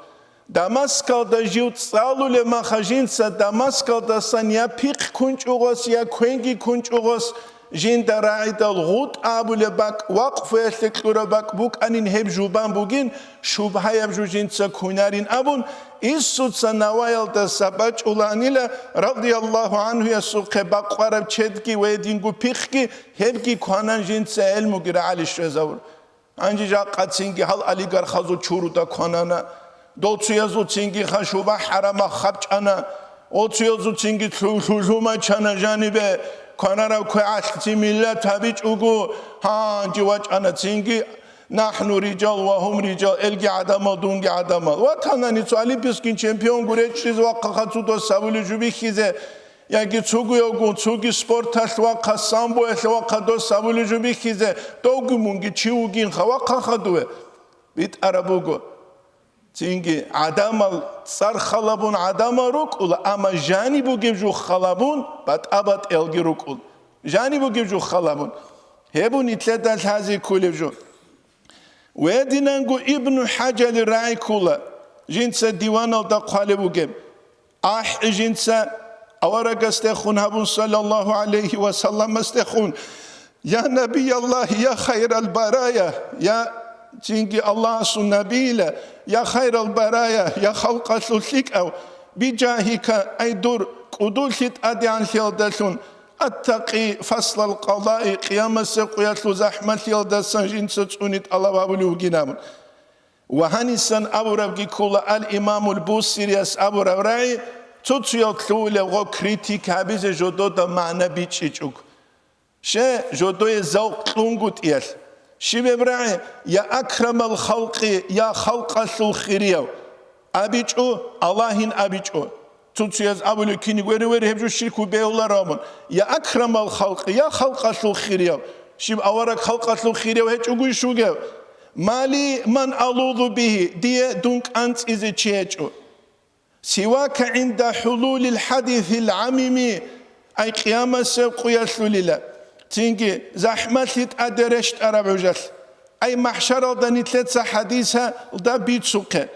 Дамаскалда жив цӀалулеб маха, жинца Дамаскалдасан я пихъ кунчӀо гъос, я квенги кунчӀо гъос, жинда рагӀидал гъутӀ абулеб бакӀ, вакъфуялъе кьураб бакӀ букӀанин, гьеб жубан бугин, шубгьаяб жо жинца кунарин абун, Иисуца Наваялдаса бачӀуланила, радияллагьу гӀанхуясухъе бакъвараб чедги ва гьединго пихъги, гьебги кванан жинца гӀелмуги рагӀали щвезавур. Гьанже жакъа цинги гьал олигархазул чуруда кванана. Дол цоязул цинги хашуба хӀарамах хабчӀана. О цоязул цинги лъу-, лъу-, лъумачана жанибе. Кванарав квегӀалъцин миллат гьабичӀого, гьанже вачӀана цинги: «Нахну рижал ва гьум рижал», элги гӀадамал, дунги гӀадамал. Ватанани цо олимпийский чемпион гуречӀчӀизе вахъаха цо дос гьабулев жо бихьизе, яги цугуялгун, цуги спорталъ вахъа, самбоялъ вахъа дос гьабулев жо бихьизе, довги мунги чи вугинха, вахъаха дуе. БитӀараб буго. Цинги гӀадамал цӀар халабун гӀадамал рукӀула, амма жаниб бугеб жо халабун батӀа-батӀиялги рукӀул. Жаниб бугеб жо халабун. Гьеб буго нилъеда лъазе кколеб жо. Гьединанго Ибну ХӀажали рагӀи ккола, жинца диваналда хъвалеб бугеб. АхӀи жинца аварагасдехун гьабун, саллаллагьу гӀалайгьи ва салламасдехун: «Я Набияллагь, я хайрал барая, я цинги Аллагьасул Набийила, я хайрал барая, я халкъалъул лъикӀав, бижагьика, ай дур кӀудулъи тӀадегӀанлъиялдалъун, аттакъи фаслал къадаи, къиямасеб къуялъул захӀмалъиялдасан жинца цӀуни тӀалаб гьабулев вугин», абун. Ва гьанисан абурабги ккола ал-Имамул Бусирияс абураб рагӀи, цо-цоял лъугьулеб гъо критик гьабизе жодода магӀна бичӀчӀичӀого. Ще, жодое завкъ кьунгутӀиялъ. Щибеб рагӀи: «Я акрамал халкъи, я халкъалъул хирияв», абичӀо, Аллагьин абичӀо. Цо-цояз абулеб киниг: «Вере, вере, гьеб жо щиркул бегьуларо», абун. «Я акрамал халкъи, я халкъалъул хирияв». Щиб авараг халкъалъул хирияв гьечӀогойищ вугев? «Мали ман алузу бигьи», дие дун кӀанцӀизе чи гьечӀо. «Сивака гӀинда хӀулулил хӀадисил гӀамими», ай къиямасеб къуялъулила. Цинги захӀмалъи тӀаде рещтӀараб гӀужалъ. Ай махӀшаралда нилъеца хӀадисалда бицухъе.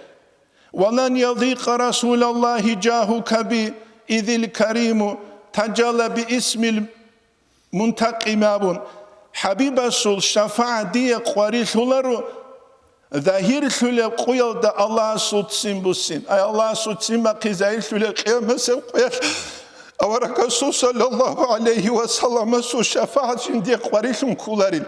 «Ва лан ядикъа Расулаллагьи жагьука би, изил кариму тажалла би исмил мунтакъими», абун, ХӀабибасул шафагӀат дие къварилъуларо, загьирлъулеб къуялда Аллагьасул ццин буссин. Ай Аллагьасул ццин бахъи загьирлъулеб къиямасеб къуялъ. Авараг Расул саллаллагьу гӀалайгьи ва салламасул шафагӀат жиндие къварилъун кколарил.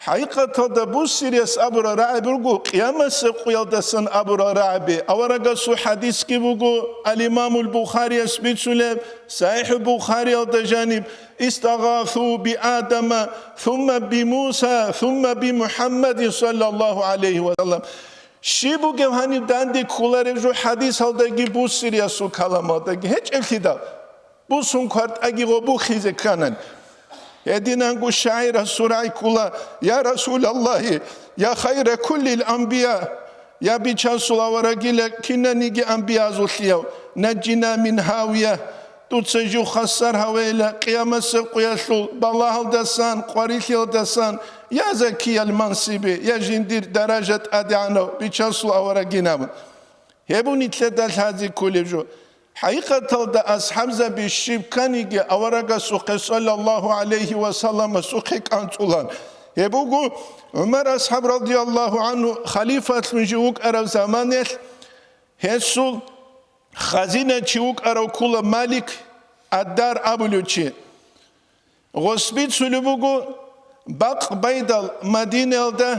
ХӀакъикъаталда буссириялъ абурал рагӀаби руго, къиямасеб къуялдасан абурал рагӀаби. Аварагасул хӀадисги буго, ал-Имамул Бухарияс бицунеб, СахӀихӀул Бухариялда жаниб: «Истагъасу би Адама, сумма би Муса, сумма би МухӀаммадин саллаллагьу гӀалайгьи ва саллам». Щиб бугеб гьаниб данде кколареб жо хӀадисалдаги буссириялъул каламалдаги? ГьечӀеблъидал бусун квартӀаги гъобухизе кканан. Гьединанго шагӀирасул рагӀи ккола: «Я Расулаллагьи, я хайра куллил анбия, я Бичасул аварагила кинаниги анбиязулъияв, наджина мин гьавия, дуца жив хвасар гьавейла къиямасеб къуялъул балагьалдасан, къварилъиялдасан, я закиял мансиби, я жиндир даража тӀадегӀанав Бичасул аварагин», – абун. Гьеб нилъеда лъазе кколеб жо. ХӀакъикъаталда асхӀабзаби щиб кканиги аварагасухъе саллаллагьу гӀалайгьи ва салламасухъе кӀанцӀулан. Гьеб буго ГӀумар асхӀаб радияллагьу гӀангьу халифалъун жив вукӀараб заманалъ, гьесул хазиначи вукӀарав ккола Малик ад-Дар абулев чи. Гъос бицулеб буго бакъ байдал Мадинаялда,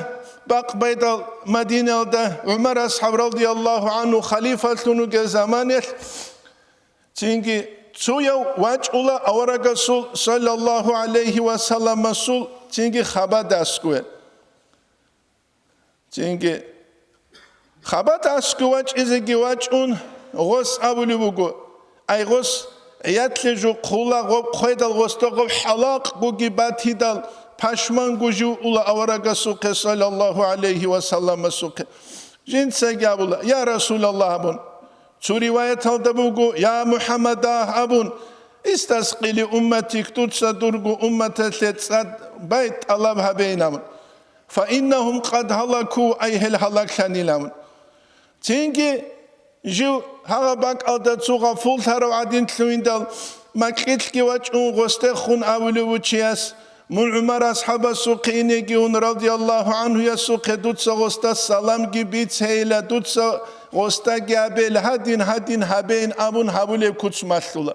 бакъ байдал Мадинаялда ГӀумар асхӀаб радияллагьу гӀангьу халифалъун вугеб заманалъ, цинги цояв вачӀула аварагасул саллаллагьу гӀалайгьи ва салламасул цинги хабад аскӀове. Цинги хабад аскӀов вачӀизеги вачӀун, гъос абулеб буго: «Ай, гъос, ятлъе жо хъула, гъоб хъведал гъосда гъоб хӀалакъгоги батидал, пашманго жив ула аварагасухъе саллаллагьу гӀалайгьи ва салламасухъе». Жинцаги абула: «Я Расулаллагь», – абун. Цо риваяталда буго: «Я МухӀаммадагь», – абун, «истаскъи ли умматик», дуца дурго умматалъе цӀад бай тӀалаб гьабейин абун. «Фаиннагьум къад гьалаку», ай гьел гьалаглъанилан. Цинги жив гьагъа бакӀалда цо гъафуллъарав гӀадин лъугьиндал, макьилъги вачӀун гъосдехун абулев вуго чияс: «Мун ГӀумар асхӀабасухъе инеги ун, радияллагьу гӀангьуясухъе, дуца гъосда саламги бицейила, дуца гъосдаги абейила, гьадин-гьадин гьабейин», – абун гьабулеб куц малъула.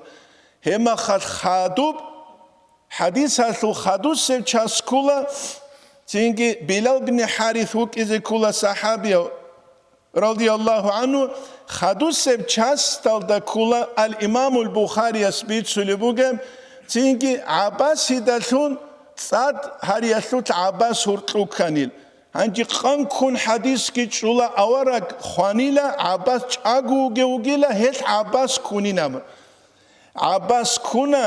Гьебмахалъ хадуб, хӀадисалъул хадусеб час ккола, цинги Билал бин ХӀарис вукӀизе ккола сахӀабияв, радияллагьу гӀангьу, хадусеб часталда ккола ал-Имамул Бухарияс бицулеб бугеб, цинги ГӀаббасидалъун цӀад гьариялъулъ ГӀаббас гьуркьу кканил. Гьанже къан ккун хӀадисги чӀула, авараг хванила, ГӀаббас чӀаго вугев вугила, гьелъ ГӀаббас ккунин абун. ГӀаббас ккуна,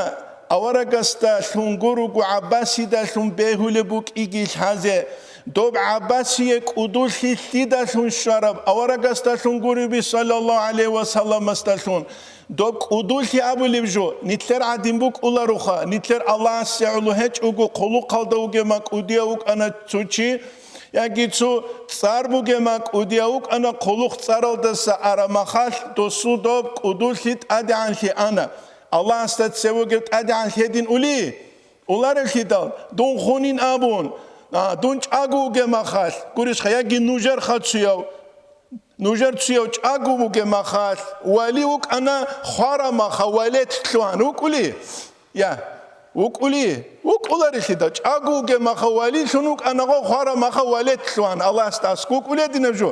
аварагасдалъун гуруго, ГӀаббасидалъун бегьулеб букӀиги лъазе. Доб ГӀаббасие кӀудулъи лъидалъун щвараб, аварагасдалъун гуриби, саллаллагьу гӀалайгьи ва салламасдалъун. Доб кӀудулъи абулеб жо, нилъер гӀадин букӀулароха, нилъер Аллагьасе гӀоло гьечӀого, хъулухъалда вугема кӀудияв вукӀана цо чи, яги цо цӀар бугема кӀудияв вукӀана, хъулухъ цӀаралдаса араб махалъ досул доб кӀудулъи тӀадегӀанлъи ана. Аллагьасда цеве вугев тӀадегӀанлъи гьедин ули? Уларевлъидал, дун хунин абун, а, дун чӀаго вугеб махалъ, гурищха, яги нужер хацуяв, нужер цуяв чӀаго вугеб махалъ, вали вукӀана хвараб маха валет лъугьан, вукӀули? Я, вукӀули? ВукӀуларелъидал, чӀаго вугеб маха валилъун вукӀана гъо хвараб маха валет лъугьан, Аллагьасда аскӀов вукӀулей гьединаб жо?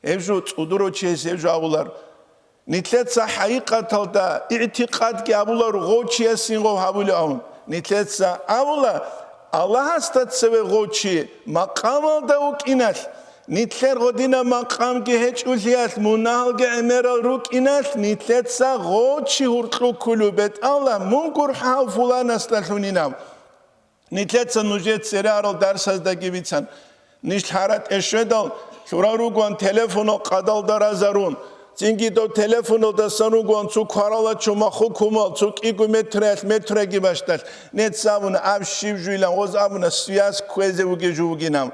Гьеб жо цӀудурав чияс гьеб жо абулар. Нилъеца хӀакъикъаталда игӀтикъадги абулар гъов чиясин гъов гьабулев абун. Нилъеца абула, Аллагьасда цеве гъов чи макъамалда вукӀиналъ, нилъер гъодинаб макъамги гьечӀолъиялъ, мунагьалги гӀемерал рукӀиналъ, нилъеца гъов чи гьуркьу кколев бетӀала, мун гурхӀав фуланасдалъунинав. Нилъеца нужее церарал дарсаздаги бицан. Ниж лъара тӀе щведал, лъурал ругоан телефоно къадалда разарун. Цинги дов телефоналдасан ругоан цо кварала чумаху кумал, цо кӀиго метраялъ метраги бащдалъ. Нецц абуна, аб щиб жуйилан, гъоз абуна, связь кквезе вугев жо вугинав.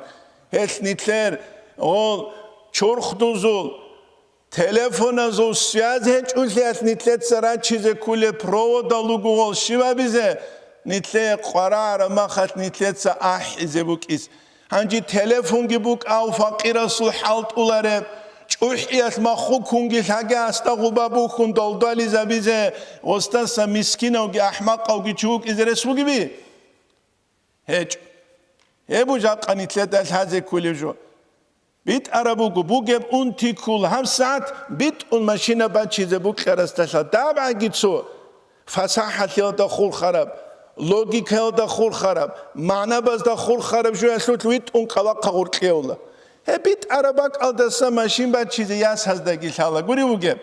Гьелъ нилъер гъол чурхдузул, телефоназул связь гьечӀолъиялъ нилъеца рачизе кколеб проводал ругогъал щиб абизе, нилъее къварагӀараб махалъ нилъеца ахӀизе букӀис. Гьанже телефонги букӀав факъирасул хӀалтӀулареб, ТӀухӀиялъ маххукунги лъаги гьасда гъуба бухьун долдвализабизе, гъосдаса мискинавги ахӀмакъавги чи вукӀизе рес бугеби? ГьечӀо. Гьеб жакъа нилъеда лъазе кколев жо. БитӀараб буго, бугеб унти ккола гьабсагӀат битӀун машина бачизе букьарасдалъа. ДабгӀаги цо фасахӀалъиялда хурхараб, логикаялда хурхараб, магӀнабазда хурхараб жоялъулъ витӀун кӀалахъа гъуркьеула. Гьеб битӀараб бакӀалдаса машин бачизе ясаздаги лъала. Гури вугеб?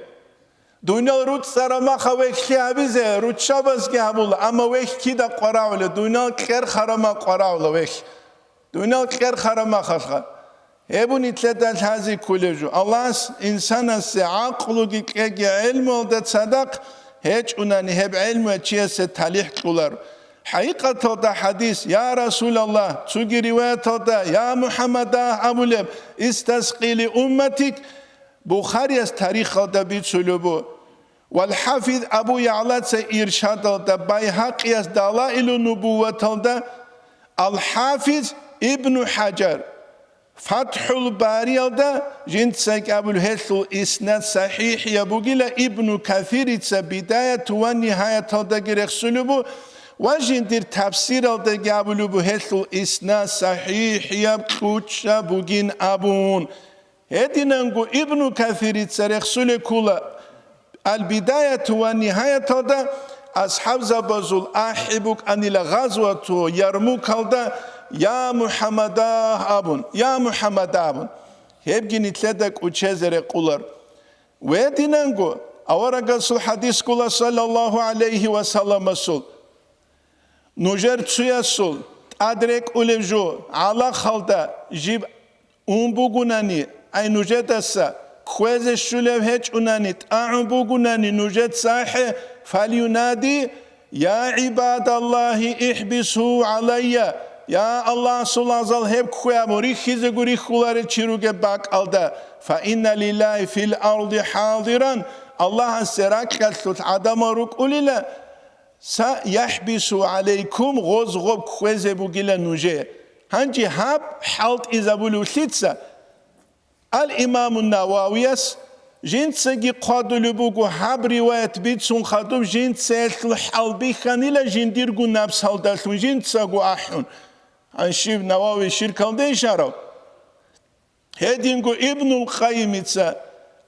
Дунял руцӀцӀараб маха вехьлъи гьабизе руччабазги гьабула, амма вехь кида къварагӀула, дунял кьер харама къварагӀула вехь. Дунял кьер харама халха. Гьеб нилъеда лъазе кколев жо. Аллагьас инсанасе гӀакълуги кьеги гӀелмуялда цадахъ гьечӀунани, гьеб гӀелмуя чиясе талихӀ кьоларо. ХӀакъикъаталда хӀадис, я Расулаллагь, цоги риваяталда, я МухӀаммад, абулеб, истаскъи ли умматик, Бухарияс тарихалда бицулеб бу. Вал ХӀафиз Абу ЯгӀлаца Иршадалда, Байгьакъияс Далаилу Нубувваталда, Ал ХӀафиз Ибну ХӀажар ФатхӀул Бариялда жинцаги абулеб гьелъул иснад сахӀихӀияб бугила, Ибну Касирица Бидаяту ва Нигьаяталдаги рехсулеб бу ва жиндир тафсиралдаги абулеб бу гьелъул иснад сахӀихӀияб кьучӀаб бугин абун. Гьединанго Ибну Касирица рехсулеб ккола Ал-Бидаяту ва Нигьаяталда, асхӀабзабазул ахӀи букӀанила гъазвату Ярмукалда, «Я МухӀаммадагь», абун, «Я МухӀаммадагь», абун. Гьебги нилъеда кӀучезе рекъолар. Гьединанго аварагасул хӀадис ккола, саллаллагьу гӀалайгьи ва салламасул, Нужер цоясул тӀад рекӀулев жо гӀалахалда жиб ун бугунани, ай нужедаса кквезе щулев гьечӀунани, тӀагӀун бугунани нужеца ахӀе, фалюнади: «Я гӀибадаллагьи, ихӀбису гӀалайя! Я Аллагьасул лагъзал, гьеб ккве», абун рихьизего рихьуларел чи ругеб бакӀалда, фа инна лиллагьи фил арди хӀадиран, Аллагьасе ракьалъулъ гӀадамал рукӀулила, «Са яхӀбису гӀалайкум», гъоз гъоб кквезе бугила нужее. Гьанже гьаб хӀалтӀизабулев лъица? Ал-Имаму Нававияс жинцаги хъвадулеб буго, гьаб риваят бицун хадуб жинцаялъул хӀалбихьанила жиндирго напсалдалъун жинцаго ахӀун. Гьанжиб Навави ширкалде ишарав? Гьединго Ибнул Къайимица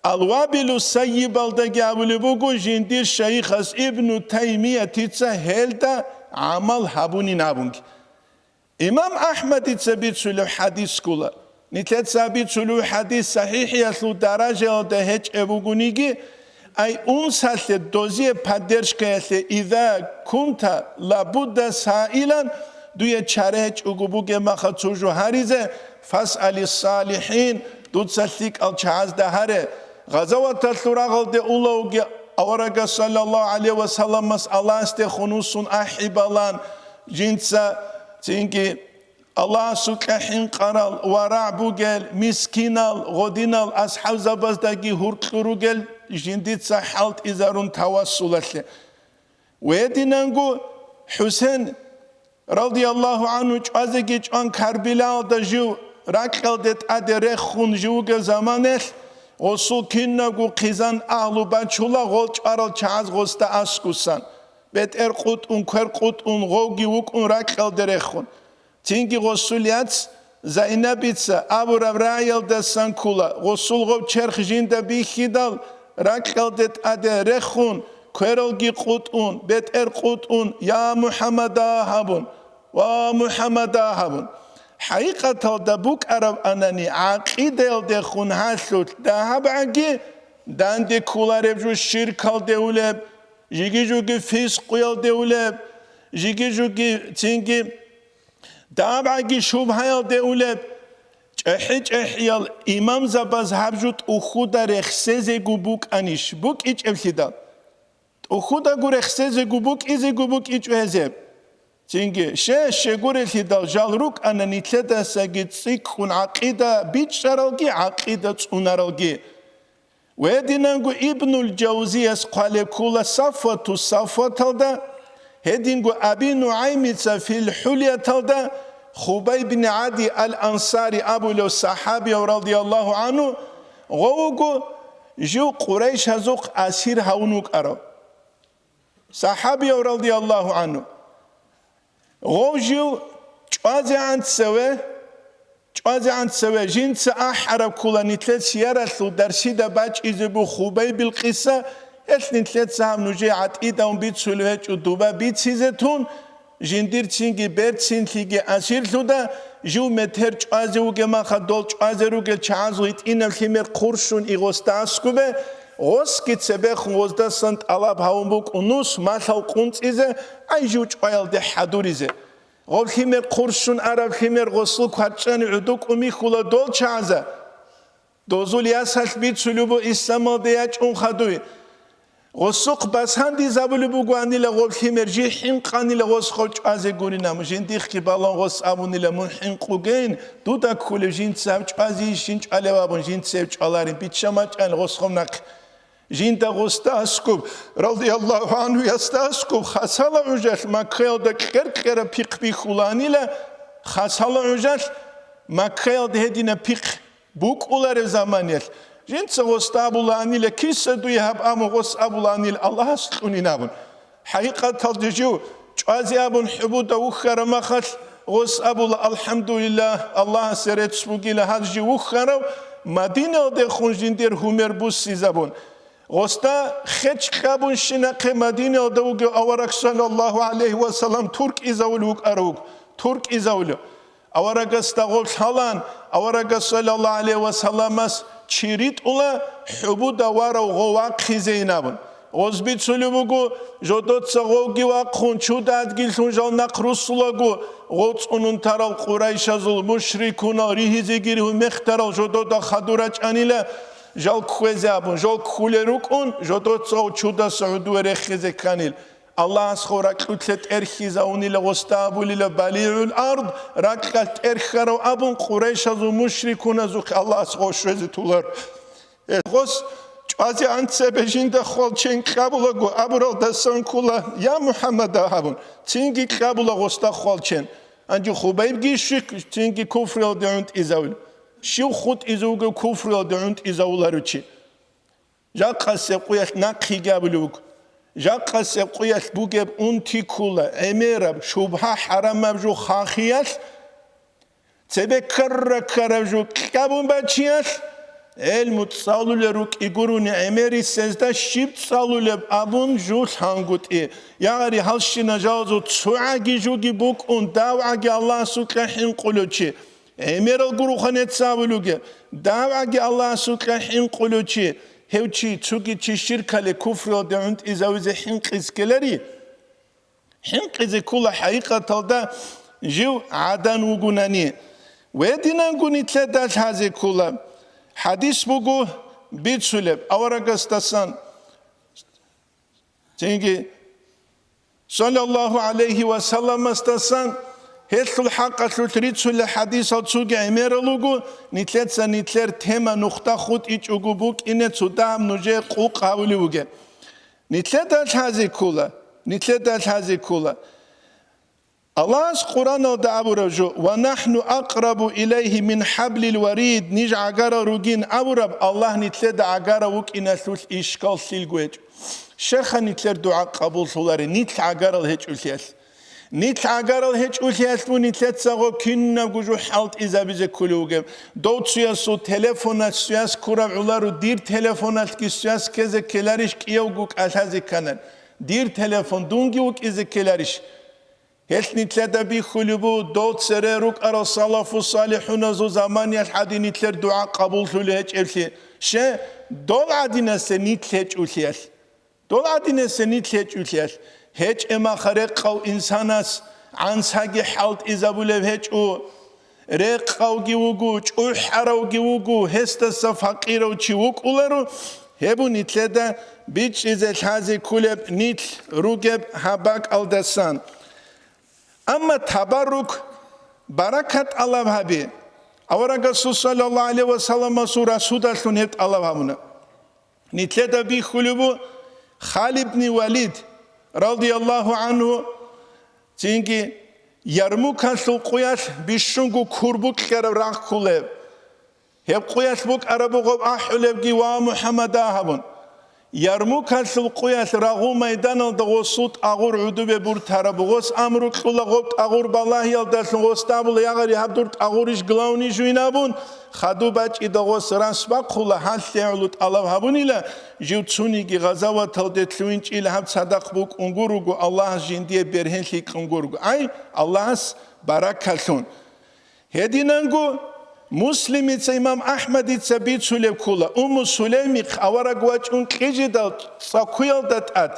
Ал-Вабилу Сайибалдаги абулеб буго, жиндир шайихас Ибну Таймиятица гьелда гӀамал гьабунин абунги. Имам Ахмадица бицулев хӀадис ккола. Нилъеца бицулев хӀадис сахӀихӀиялъул даражаялда гьечӀеб бугониги, ай унсалъе, дозие поддержкаялъе, иза кунта лабудда саилан, дуе чара гьечӀого бугеб маха цо жо гьаризе, фасъали салихӀин, дуца лъикӀал чагӀазда гьаре. Гъазаваталъул рагъалде улавги аварагас, саллаллагьу гӀалайгьи ва салламас, Аллагьасдехун вуссун ахӀи балан, жинца цинги Аллагьасукьа хӀинкъарал, варагӀ бугел, мискинал, гъодинал асхӀабзабаздаги гьуркьу ругел жиндица хӀалтӀизарун тавассулалъе. Гьединанго ХӀусен, радияллагьу гӀангьу, чӀвазеги чӀван Карбилаалда жив ракьалде тӀаде рехун жив вугев заманалъ, гъосул кинабго хъизан агьлу бачула гъол чӀварал чагӀаз гъосда аскусан, бетӀер къутӀун, квер къутӀун, гъовги вукӀун ракьалде рехун. Цинги гъосул яц Зайнабица абураб рагӀиялдасан ккола, гъосул гъов черх жинда бихьидал, ракьалде тӀаде рехун, квералги къутӀун, бетӀер къутӀун, «Я МухӀаммада!» гьабун, «Ва МухӀаммада!» гьабун. ХӀакъикъаталда букӀараб анани, гӀакъидаялдехун гьалъулъ дагьабгӀаги данде кколареб жо ширкалде улеб, жиги-жуги фискъуялде улеб, жиги-жуги цинги ДабгӀаги шубгьаялде улеб, чӀехӀи-чӀехӀиял имамзабаз гьаб жо тӀухьуда рехсезего букӀанищ? БукӀичӀеблъидал. ТӀухьудаго рехсезего букӀизего букӀичӀо гьезеб. Цинги, ще-щегурелъидал жал рукӀана нилъедасаги цӀикӀкӀун гӀакъида бичӀчӀаралги, гӀакъида цӀунаралги. Гьединанго Ибнул Жавзияс хъвалеб ккола Сафвату Сафваталда, гьединго Аби НугӀаймица Фил ХӀулияталда, Хубайб бин ГӀади Ал-Ансари абулев сахӀабияв, радияллагьу гӀангьу, Гъов вуго жив къурайшазухъ асир гьавун вукӀарав. СахӀабияв радияллагьу гӀанху. Гъов жив чӀвазегӀан цеве, чӀвазегӀан цеве жинца ахӀараб ккола нилъер сияралъул дарсида бачӀизе буго Хубайбил къиса, гьелъ нилъеца гьаб нужее гӀатӀидавун бицулев гьечӀо дуба бицизе тун, жиндирцинги берцинлъиги асирлъуда, жив метер чӀвазе вугеб маха дол чӀвазе ругел чагӀаз гъитӀинаб лъимер хъурщун игъосда аскубе, гъосги цебехун гъоздасан тӀалаб гьавун букӀун нус малъал къунцӀизе, ай жив чӀваялде хӀадуризе. Гъоб лъимер хъурщун араб лъимер гъосул кварчӀани гӀуду кӀумихьула дол чагӀаза. Дозул ясалъ бицулеб бу исламалде ячӀун хадуй. Гъосухъ басандизабулеб бугоанила гъоб лъимер, жий хӀинкъанила гъос гъов чӀвазе гуринаб, жиндихъги балан гъос абунила мун хӀинкъугейин, дуда кколеб жинца гьаб чӀвазе йищин чӀвалев абун, жинца гьеб чӀваларин, бичча мачӀанила гъос гъов нахъе. Жинда гъосда аскуб, радияллагьу гӀанхуясда аскуб, хасала гӀужалъ Маккаялда кьер-кьера пихъ бихьулаанила, хасала гӀужалъ Маккаялда гьединаб пихъ букӀулареб заманиялъ, жинца гъосда абулаанила, киса дуе гьаб аму гъос абулаанила Аллагьас кьунин абун. ХӀакъикъаталда жив чӀвазе абун хӀубуда вухьараб махалъ, гъос абула, АлхӀамдулиллагь, Аллагьасе рецц бугила гьаз жив вухьарав, Мадиналдехун жиндир гьумер буссизабун. Гъосда хеч кьабунщинахъе Мадиналда вугев авараг, саллаллагьу гӀалайгьи ва саллам, туркӀизавулев вукӀарав вуго, туркӀизавулев. Аварагасда гъоб лъалан, аварагас, саллаллагьу гӀалайгьи ва салламас, чи ритӀула хӀубуда варав гъов вахъизейин абун. Гъоз бицулеб буго, жодоца гъовги вахъун, чудадгилъун жал нахъ руссулаго, гъов цӀунун тарал къурайшазул мушрикунал ригьизеги ригьумехтарал жодода хадур рачӀанила, жал кквезе абун, жал ккулел рукӀун, жодоца гъов чудаса гӀудуве рехизе кканил. Аллагьас гъов ракьулъе тӀерхьизавунила гъосда абулила балигӀул ард, ракьалъ тӀерхьарав абун, къурайшазул мушрикуназухъе Аллагьас гъов щвезе тулар. Гъос чӀвазе анцебе жинда хвалчен кьабулаго абуралдасан ккола, я МухӀаммада, гьабун, цинги кьабула гъосда хвалчен. Гьанже Хубайбги щвихъ, цинги куфруялде гӀунтӀизавул. Щив хутӀизе вугев куфруялде гӀунтӀизавуларев чи? Жакъасеб къуялъ нахъеги абулев вуго. Жакъасеб къуялъ бугеб унти ккола, гӀемераб, шубгьа-хӀарамаб жо хахиялъ, цебе ккара-ккараб жо кьабун бачиялъ, гӀелму цӀалулел рукӀи гурони гӀемерисезда щиб цӀалулеб абун жо лъангутӀи. Ягъари гьалщина жалазул цогӀаги жоги букӀун, давгӀаги Аллагьасукьа хӀинкъулев чи. ГӀемерал гуро ханец абулуге, давгӀаги Аллагьасукьа хӀинкъулев чи, гьев чи цоги чи щиркале куфруялде гӀунтӀизавизе хӀинкъизе ккелари? ХӀинкъизе ккола хӀакъикъаталда жив гӀадан вугунани. Гьединанго нилъеда лъазе ккола. ХӀадис буго бицулеб аварагасдасан. Цинги, саллаллагьу гӀалайгьи ва салламасдасан, гьелъул хӀакъалъулъ рицулел хӀадисал цоги гӀемерал руго, нилъеца нилъер тема нухда хутӀичӀого букӀине цо дагьаб нужее къукъ гьавулев вугеб. Нилъеда лъазе ккола, нилъеда лъазе ккола. Аллагьас Къуръаналда абураб жо: «Ва нахну акърабу илайгьи мин хӀаблил варид», ниж гӀагарал ругин абураб, Аллагь нилъеда гӀагарав вукӀиналъулъ ишкал лъилго гьечӀо. Щеха нилъер дугӀа къабуллъулари, нилъ гӀагарал гьечӀолъиялъ? Нилъ гӀагарал гьечӀолъиялъ бу нилъеца гъо кинабго жо хӀалтӀизабизе кколев вугеб. Дов цуясул телефоналъ связь ккурав гӀоларо, дир телефоналъги связь ккезе ккеларищ, кӀиявго кӀалъазе кканан? Дир телефон дунги вукӀизе ккеларищ? Гьелъ нилъеда бихьулеб буго, дол цере рукӀарал салафу-салихӀуназул заманиялъ гӀадин нилъер дугӀа къабуллъулеб гьечӀеблъи, ще, дол гӀадинасе нилъ гьечӀолъиялъ. Дол гӀадинасе нилъ гьечӀолъиялъ. ГьечӀеб маха рекъав инсанас гӀансаги хӀалтӀизабулеб гьечӀо. Рекъавги вуго, чӀухӀаравги вуго, гьесдаса факъирав чи вукӀуларо, гьеб бу нилъеда бичӀчӀизе лъазе кколеб нилъ ругеб гьаб бакӀалдасан. Амма табаррук, баракат тӀалаб гьаби, аварагасул саллаллагьу гӀалайгьи ва салламасул расудалъун гьеб тӀалаб гьабуна. Нилъеда бихьулеб бу Халид ибн Валид, радияллагьу гӀанху, цинги Ярмукалъул къуялъ бищунго курбукьараб рагъ кколеб. Гьеб къуялъ букӀараб буго гъаб ахӀулебги ва МухӀаммада гьабун. Ярмукалъул къуялъ рагъул майданалда гъосул тӀагъур гӀудубе буртараб буго, гъос амру кьула гъоб тӀагъур балагьиялдалъун, гъосда абула: «Ягъари, гьаб дур тӀагъурищ, главныйищ вин?» абун, хадуб бачӀида гъос рас бахъула, гьалъ гӀоло тӀалаб гьабунила, жив цониги гъазаваталде лъугьинчӀила, гьаб цадахъ букӀун гуруго, Аллагьас жиндие бергьенлъи кьун гуруго. Ай, Аллагьас баракалъун. Гьединанго Муслимица имам АхӀмадица бицулеб ккола, Умму Сулеймихъ авараг вачӀун кьижидал цӀакуялда тӀад,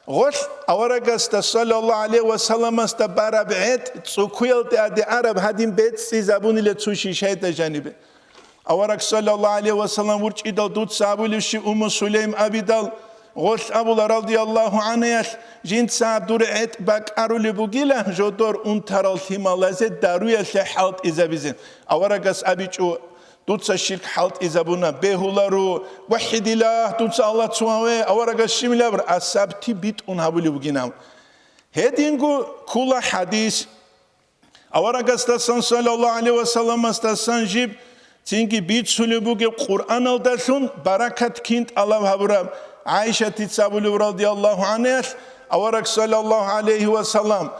гъолъ аварагасда, саллаллагьу гӀалайгьи ва салламасда, бараб гӀетӀ цӀукуялде аде араб гьадин бецӀцӀизабунила цо шишайда жанибе. Авараг, саллаллагьу гӀалайгьи ва саллам, вурчӀидал дуца абулеб щиб, Умму Сулейм абидал, гъолъ абула, радияллагьу гӀанхӀаялъ, жинца дур гӀетӀ бакӀарулеб бугила жодор унтарал лъималазе даруялъе хӀалтӀизабизе. Аварагас абичӀо, дуца ширк хӀалтӀизабуна, бегьуларо, вахӀидиллагь, дуца Аллагь цо гьаве, аварагас щибилаб асабти битӀун гьабулеб бугинав. Гьединго ккола хӀадис. Аварагасдасан, саллаллагьу гӀалайгьи ва салламасдасан жиб цинги бицулеб бугеб Къуръаналдалъун баракат кин тӀалаб гьабураб. ГӀайшатица абулеб, радияллагьу гӀанхӀаялъ, авараг, саллаллагьу гӀалайгьи ва саллам,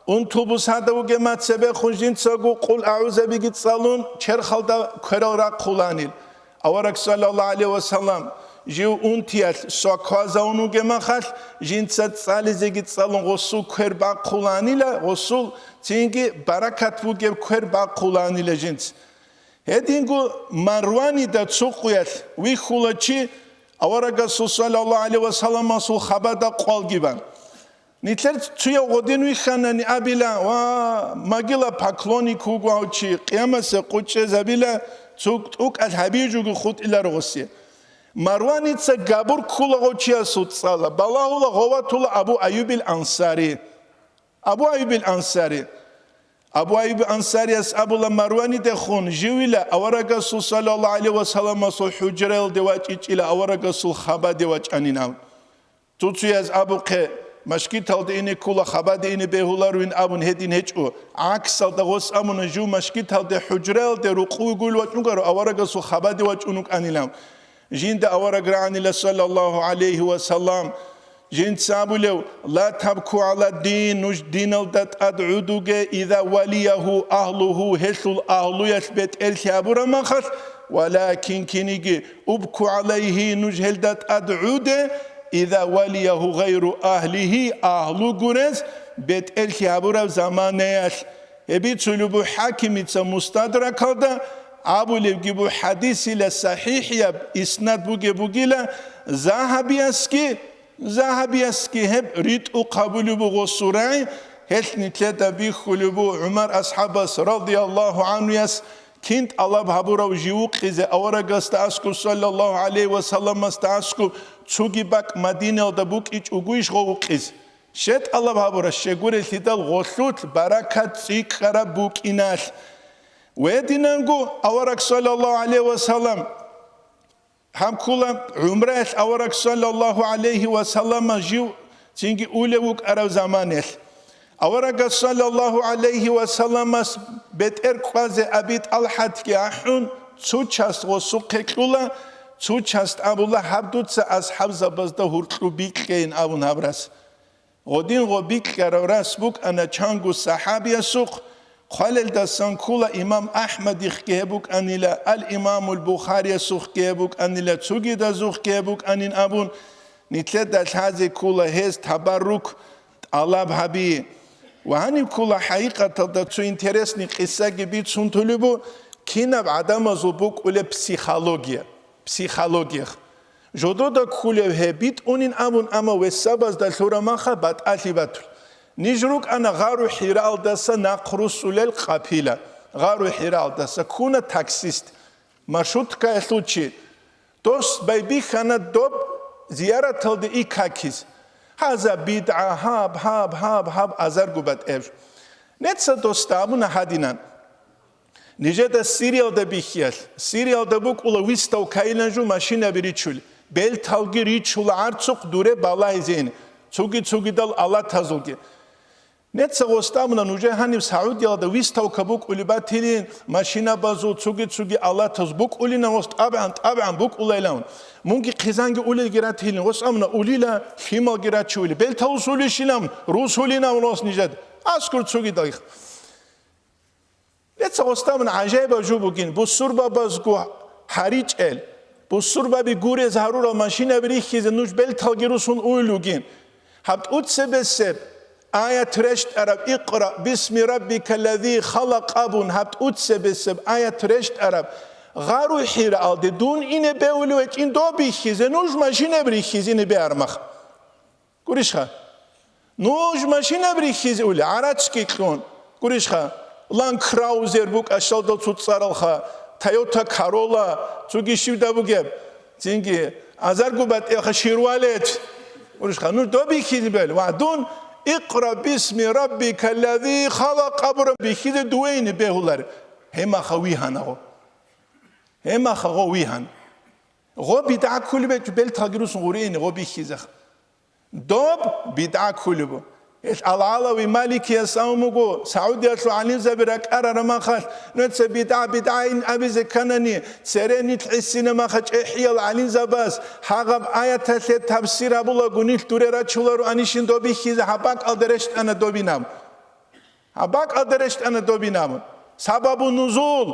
унтул бусада вугеб мацебехун жинцаго къул агӀузабиги цӀалун, черхалда кверал рахъуланил. Авараг, саллаллагьу гӀалайгьи ва саллам, жив унтиялъ соквазавун вугеб махалъ, жинца цӀализеги цӀалун гъосул квер бахъуланила, гъосул цинги баракат бугеб квер бахъуланила жинца. Гьединго Марванида цо къуялъ вихьула чи, аварагасул, саллаллагьу гӀалайгьи ва салламасул хабада къвалги бан. Нилъер цуяв гъодин вихьанани абила ва могила поклонник вуго гьав чи, къиямасеб къо чӀезабила, цо тӀукӀалъ гьабижуги хутӀиларо гъосе. Марваница габур ккула гъов чиясул цӀала, балагьула, гъов ватула Абу Айюбил Ансари. Абу Айюбил Ансари. Абу Айюбил Ансарияс абула, Марванидехун живила аварагасул, саллаллагьу гӀалайгьи ва салламасул хӀужраялде вачӀичӀила аварагасул хабаде вачӀанин абун. Цо-цояз абухъе, машгиталде ине ккола, хабаде ине бегьуларовин абун гьедин гьечӀо. ГӀаксалда гъос абуна, жив машгиталде, хӀужраялде рукъуй гуйил вачӀунгуро, аварагасул хабаде вачӀун вукӀанилан. Жинда авараг рагӀанила, саллаллагьу гӀалайгьи ва саллам, жинца абулев: «Ла табку гӀала дин», нуж диналда тӀад гӀудуге, «иза валиягьу агьлугьу», гьелъул агьлуялъ бетӀерлъи гьабураб махалъ, «валакин», киниги, «убку гӀалайгьи», нуж гьелда тӀад гӀуде, «иза валиягьу гъайру агьлигьи», агьлу гурез бетӀерлъи гьабураб заманаялъ. Гьеб бицулеб буго ХӀакимица Мустадракалда, абулебги буго хӀадисила сахӀихӀияб иснад бугеб бугила, Загьабиясги, Загьабиясги гьеб ритӀухъ гьабулеб буго гъосул рагӀи, гьелъ нилъеда бихьулеб буго ГӀумар асхӀабас, радияллагьу гӀанхуяс, кин тӀалаб гьабурав жив вукъизе аварагасда аскӀоб, саллаллагьу гӀалайгьи ва салламасда аскӀоб, цоги бакӀ Мадинаялда букӀичӀогойищ гъов вукъизе? Щай тӀалаб гьабура, щай гурелъидал гъолъулъ баракат цӀикӀкӀараб букӀиналъ. Гьединанго авараг, саллаллагьу гӀалайгьи ва саллам, гьаб ккола, гӀумраялъ авараг, саллаллагьу гӀалайгьи ва саллама, жив цинги улев вукӀарав заманаялъ. Аварагас, саллаллагьу гӀалайгьи ва салламас, бетӀер кӀвазе Аби ТӀалхӀатги ахӀун, цо част гъосухъе кьула, цо част абула, гьаб дуца асхӀабзабазда гьуркьу бикьейин абун гьаб рас. Гъодин гъо бикьарав рас букӀана чанго сахӀабиясухъ, хъвалелдасан ккола имам АхӀмадихъги гьеб букӀанила, ал-Имамул Бухариясухъги гьеб букӀанила, цогидазухъги гьеб букӀанин абун, нилъеда лъазе ккола гьез табаррук тӀалаб гьаби. Ва гьаниб ккола хӀакъикъаталда цо интересный къисаги бицун толебу, кинаб гӀадамазул букӀулеб психология. Психологиях. Жодода кколев гьеб битӀунин абун, амма весабазда лъура маха батӀалъи батул. Ниж рукӀана гъару ХӀираалдаса нахъ русулел къапила. Гъару ХӀираалдаса ккуна таксист. Маршруткаялъул чи. Дос байбихьана доб зияраталде и какиз. Гьаза бидгӀа, гьаб, гьаб, гьаб, гьаб, азарго батӀеб. Неца досда абуна гьадинан. Нижеда Сириялда бихьиялъ, Сириялда букӀула выставкайилан жо машинаби ричул, берталги ричула гӀарцухъ дуре балагьизейин, цуги-цугидал алатазулги. Неца гъостамуна нужер гьаниб Саудиялда выставка букӀулеб батилин, машинабазул цуги-цуги алатаз букӀулина гъос, тӀабгӀан-тӀабгӀан букӀулайилан. Мунги хъизанги улелги ратилин, гъос амна улила, лъималги рачули. Бел тавусулищилан, русулинан гъос нижед. Аскур цуги дагьих. Леца гъостамун гӀажаибаб жо бугин, бусурбабазго гьаричӀел, бусурбаби гурез гьарурал машинаби рихьизе нуж бел талги русун уйл ругин. Гьаб тӀуцебесеб аят рещтӀараб «Икъра бисми раббика ллази халакъ» абун, гьаб тӀуцебесеб аят рещтӀараб гъару хӀираалде дун ине бегьулев гьечӀин доб бихьизе нуж машинаби рихьизе ине бегьармах. Гурищха? Нуж машинаб рихьизе ули, гӀарачги кьун. Гурищха? Land Cruiser букӀа щалдал цуцӀаралха, Toyota Corolla, цуги щивда бугеб? Цинги азарго батӀиялха Chevrolet. Гурищха? Нуж доб бихьизе бел. Ва дун «Икъра бисми раббика ллази халакъ» абураб бихьизе дуе ине бегьулар. Гьемаха вигьана гъо. Гьемаха гъо вигьан. Гъо бидгӀа кколеб гьечӀо, бел талги русун гъуриине гъо бихьизеха. Доб бидгӀа кколеб. Гьелъ Ал-ГӀалави Маликияс абун буго, Саудиялъул гӀалимзаби ракӀарараб махалъ, нуца бидгӀа, бидгӀа ин абизе кканани, цере нилъ гӀисина маха чӀехӀиял гӀалимзабаз, гьагъаб аяталъе тафсир гьабулаго нилъ дуре рачуларо анищин доб бихьизе гьаб бакӀалда рещтӀана добинаб. Гьаб бакӀалда рещтӀана добинаб. Сабабу нузул,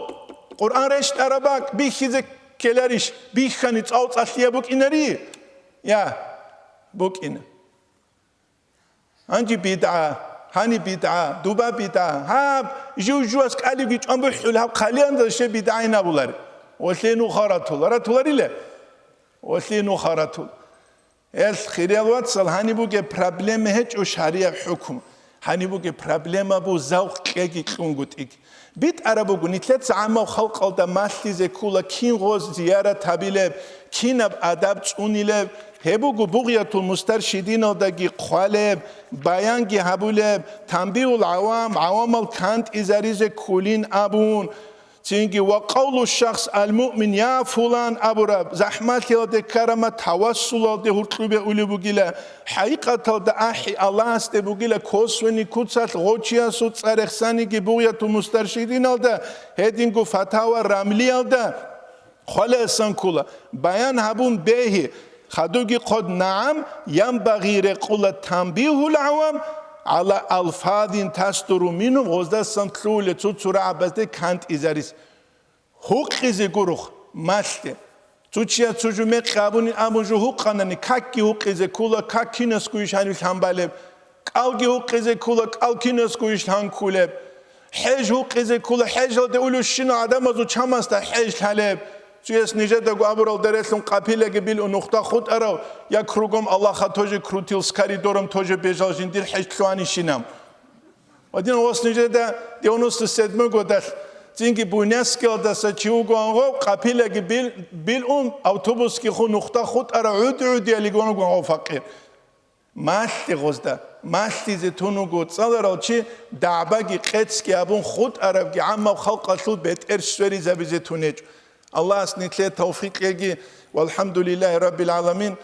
Къуръан рещтӀараб бакӀ бихьизе ккеларищ, бихьани цӀалцӀалъияб букӀинари? Я, букӀина. Гьанже бидгӀа, гьани бидгӀа, дуба бидгӀа. Гьаб, жив-жувас кӀалиги чӀван бухӀул, гьаб хъалиянда ще бидгӀайин абулар. Олъе нуха ратула, ратуларила? Олъе нуха ратул. Гьелъ, хириял вацал, гьаниб бугеб проблема гьечӀо шаригӀаб хӀукму. Гьаниб бугеб проблема бу завкъ кьеги кьунгутӀиг. БитӀараб буго, нилъеца гӀаммав халкъалда малъизе ккула кин гъоз зиярат гьабилеб, кинаб адаб цӀунилеб, гьеб буго Бугъятул Мустаршидиналдаги хъвалеб, баянги гьабулеб, Танбигьул гӀавам, гӀавамал кантӀизаризе ккулин абун. Цинги, «Ва къавлу шахс ал-муъмин я фулан» абураб, захӀмалъиялде ккарамат тавассулалде гьуркьубе улеб бугила, хӀакъикъаталда ахӀи Аллагьасде бугила, косвенный куцалъ гъочиясул цӀа рехсаниги Бугъятул Мустаршидиналда, гьединго Фатава Рамлиялда хъвалеасан ккула, баян гьабун бегьи, хадуги хъод нагӀам, янбагъи рекъула танбигьул гӀавам гӀала алфазин тасдуру мингьум, гъоздасан лъугьула цо-цо рагӀабазде кантӀизарис. Гьукъизе гурухъ, малъе. Цо чияс цо жо мекъи абунин абун жо гьукъанани, какги гьукъизе ккула, как кинасгойищ гьанив лъан балеб, кӀалги гьукъизе ккула, кӀал кинасгойищ лъан ккулеб. ХӀеж гьукъизе ккула, хӀежалде улущинал гӀадамазул чамасда хӀеж лъалеб. Цояс нижедаго абурал дарелъун къапилаги билун нухда хутӀарав, я кругом Аллаха тоже крутил, с коридором тоже бежал жиндир хӀеж лъугьанищинаб. Один гъос нижеда девяносто седьмой годалъ цинги Буйнакскиялдаса чи вугоан гъов, къапилаги бил-, билун, автобусги хун нухда хутӀарав гӀуди-гӀудиялиги ван вугоан гъов факъир. Малъи гъозда, малъизе тун вуго цӀаларал чи, дагӀбаги къецги абун хутӀарабги гӀаммаб халкъалъул бетӀер сверизабизе тунечӀо. Аллагьас нилъее тавфикъ кьеги, валхӀамдулиллагьи раббил гӀаламин.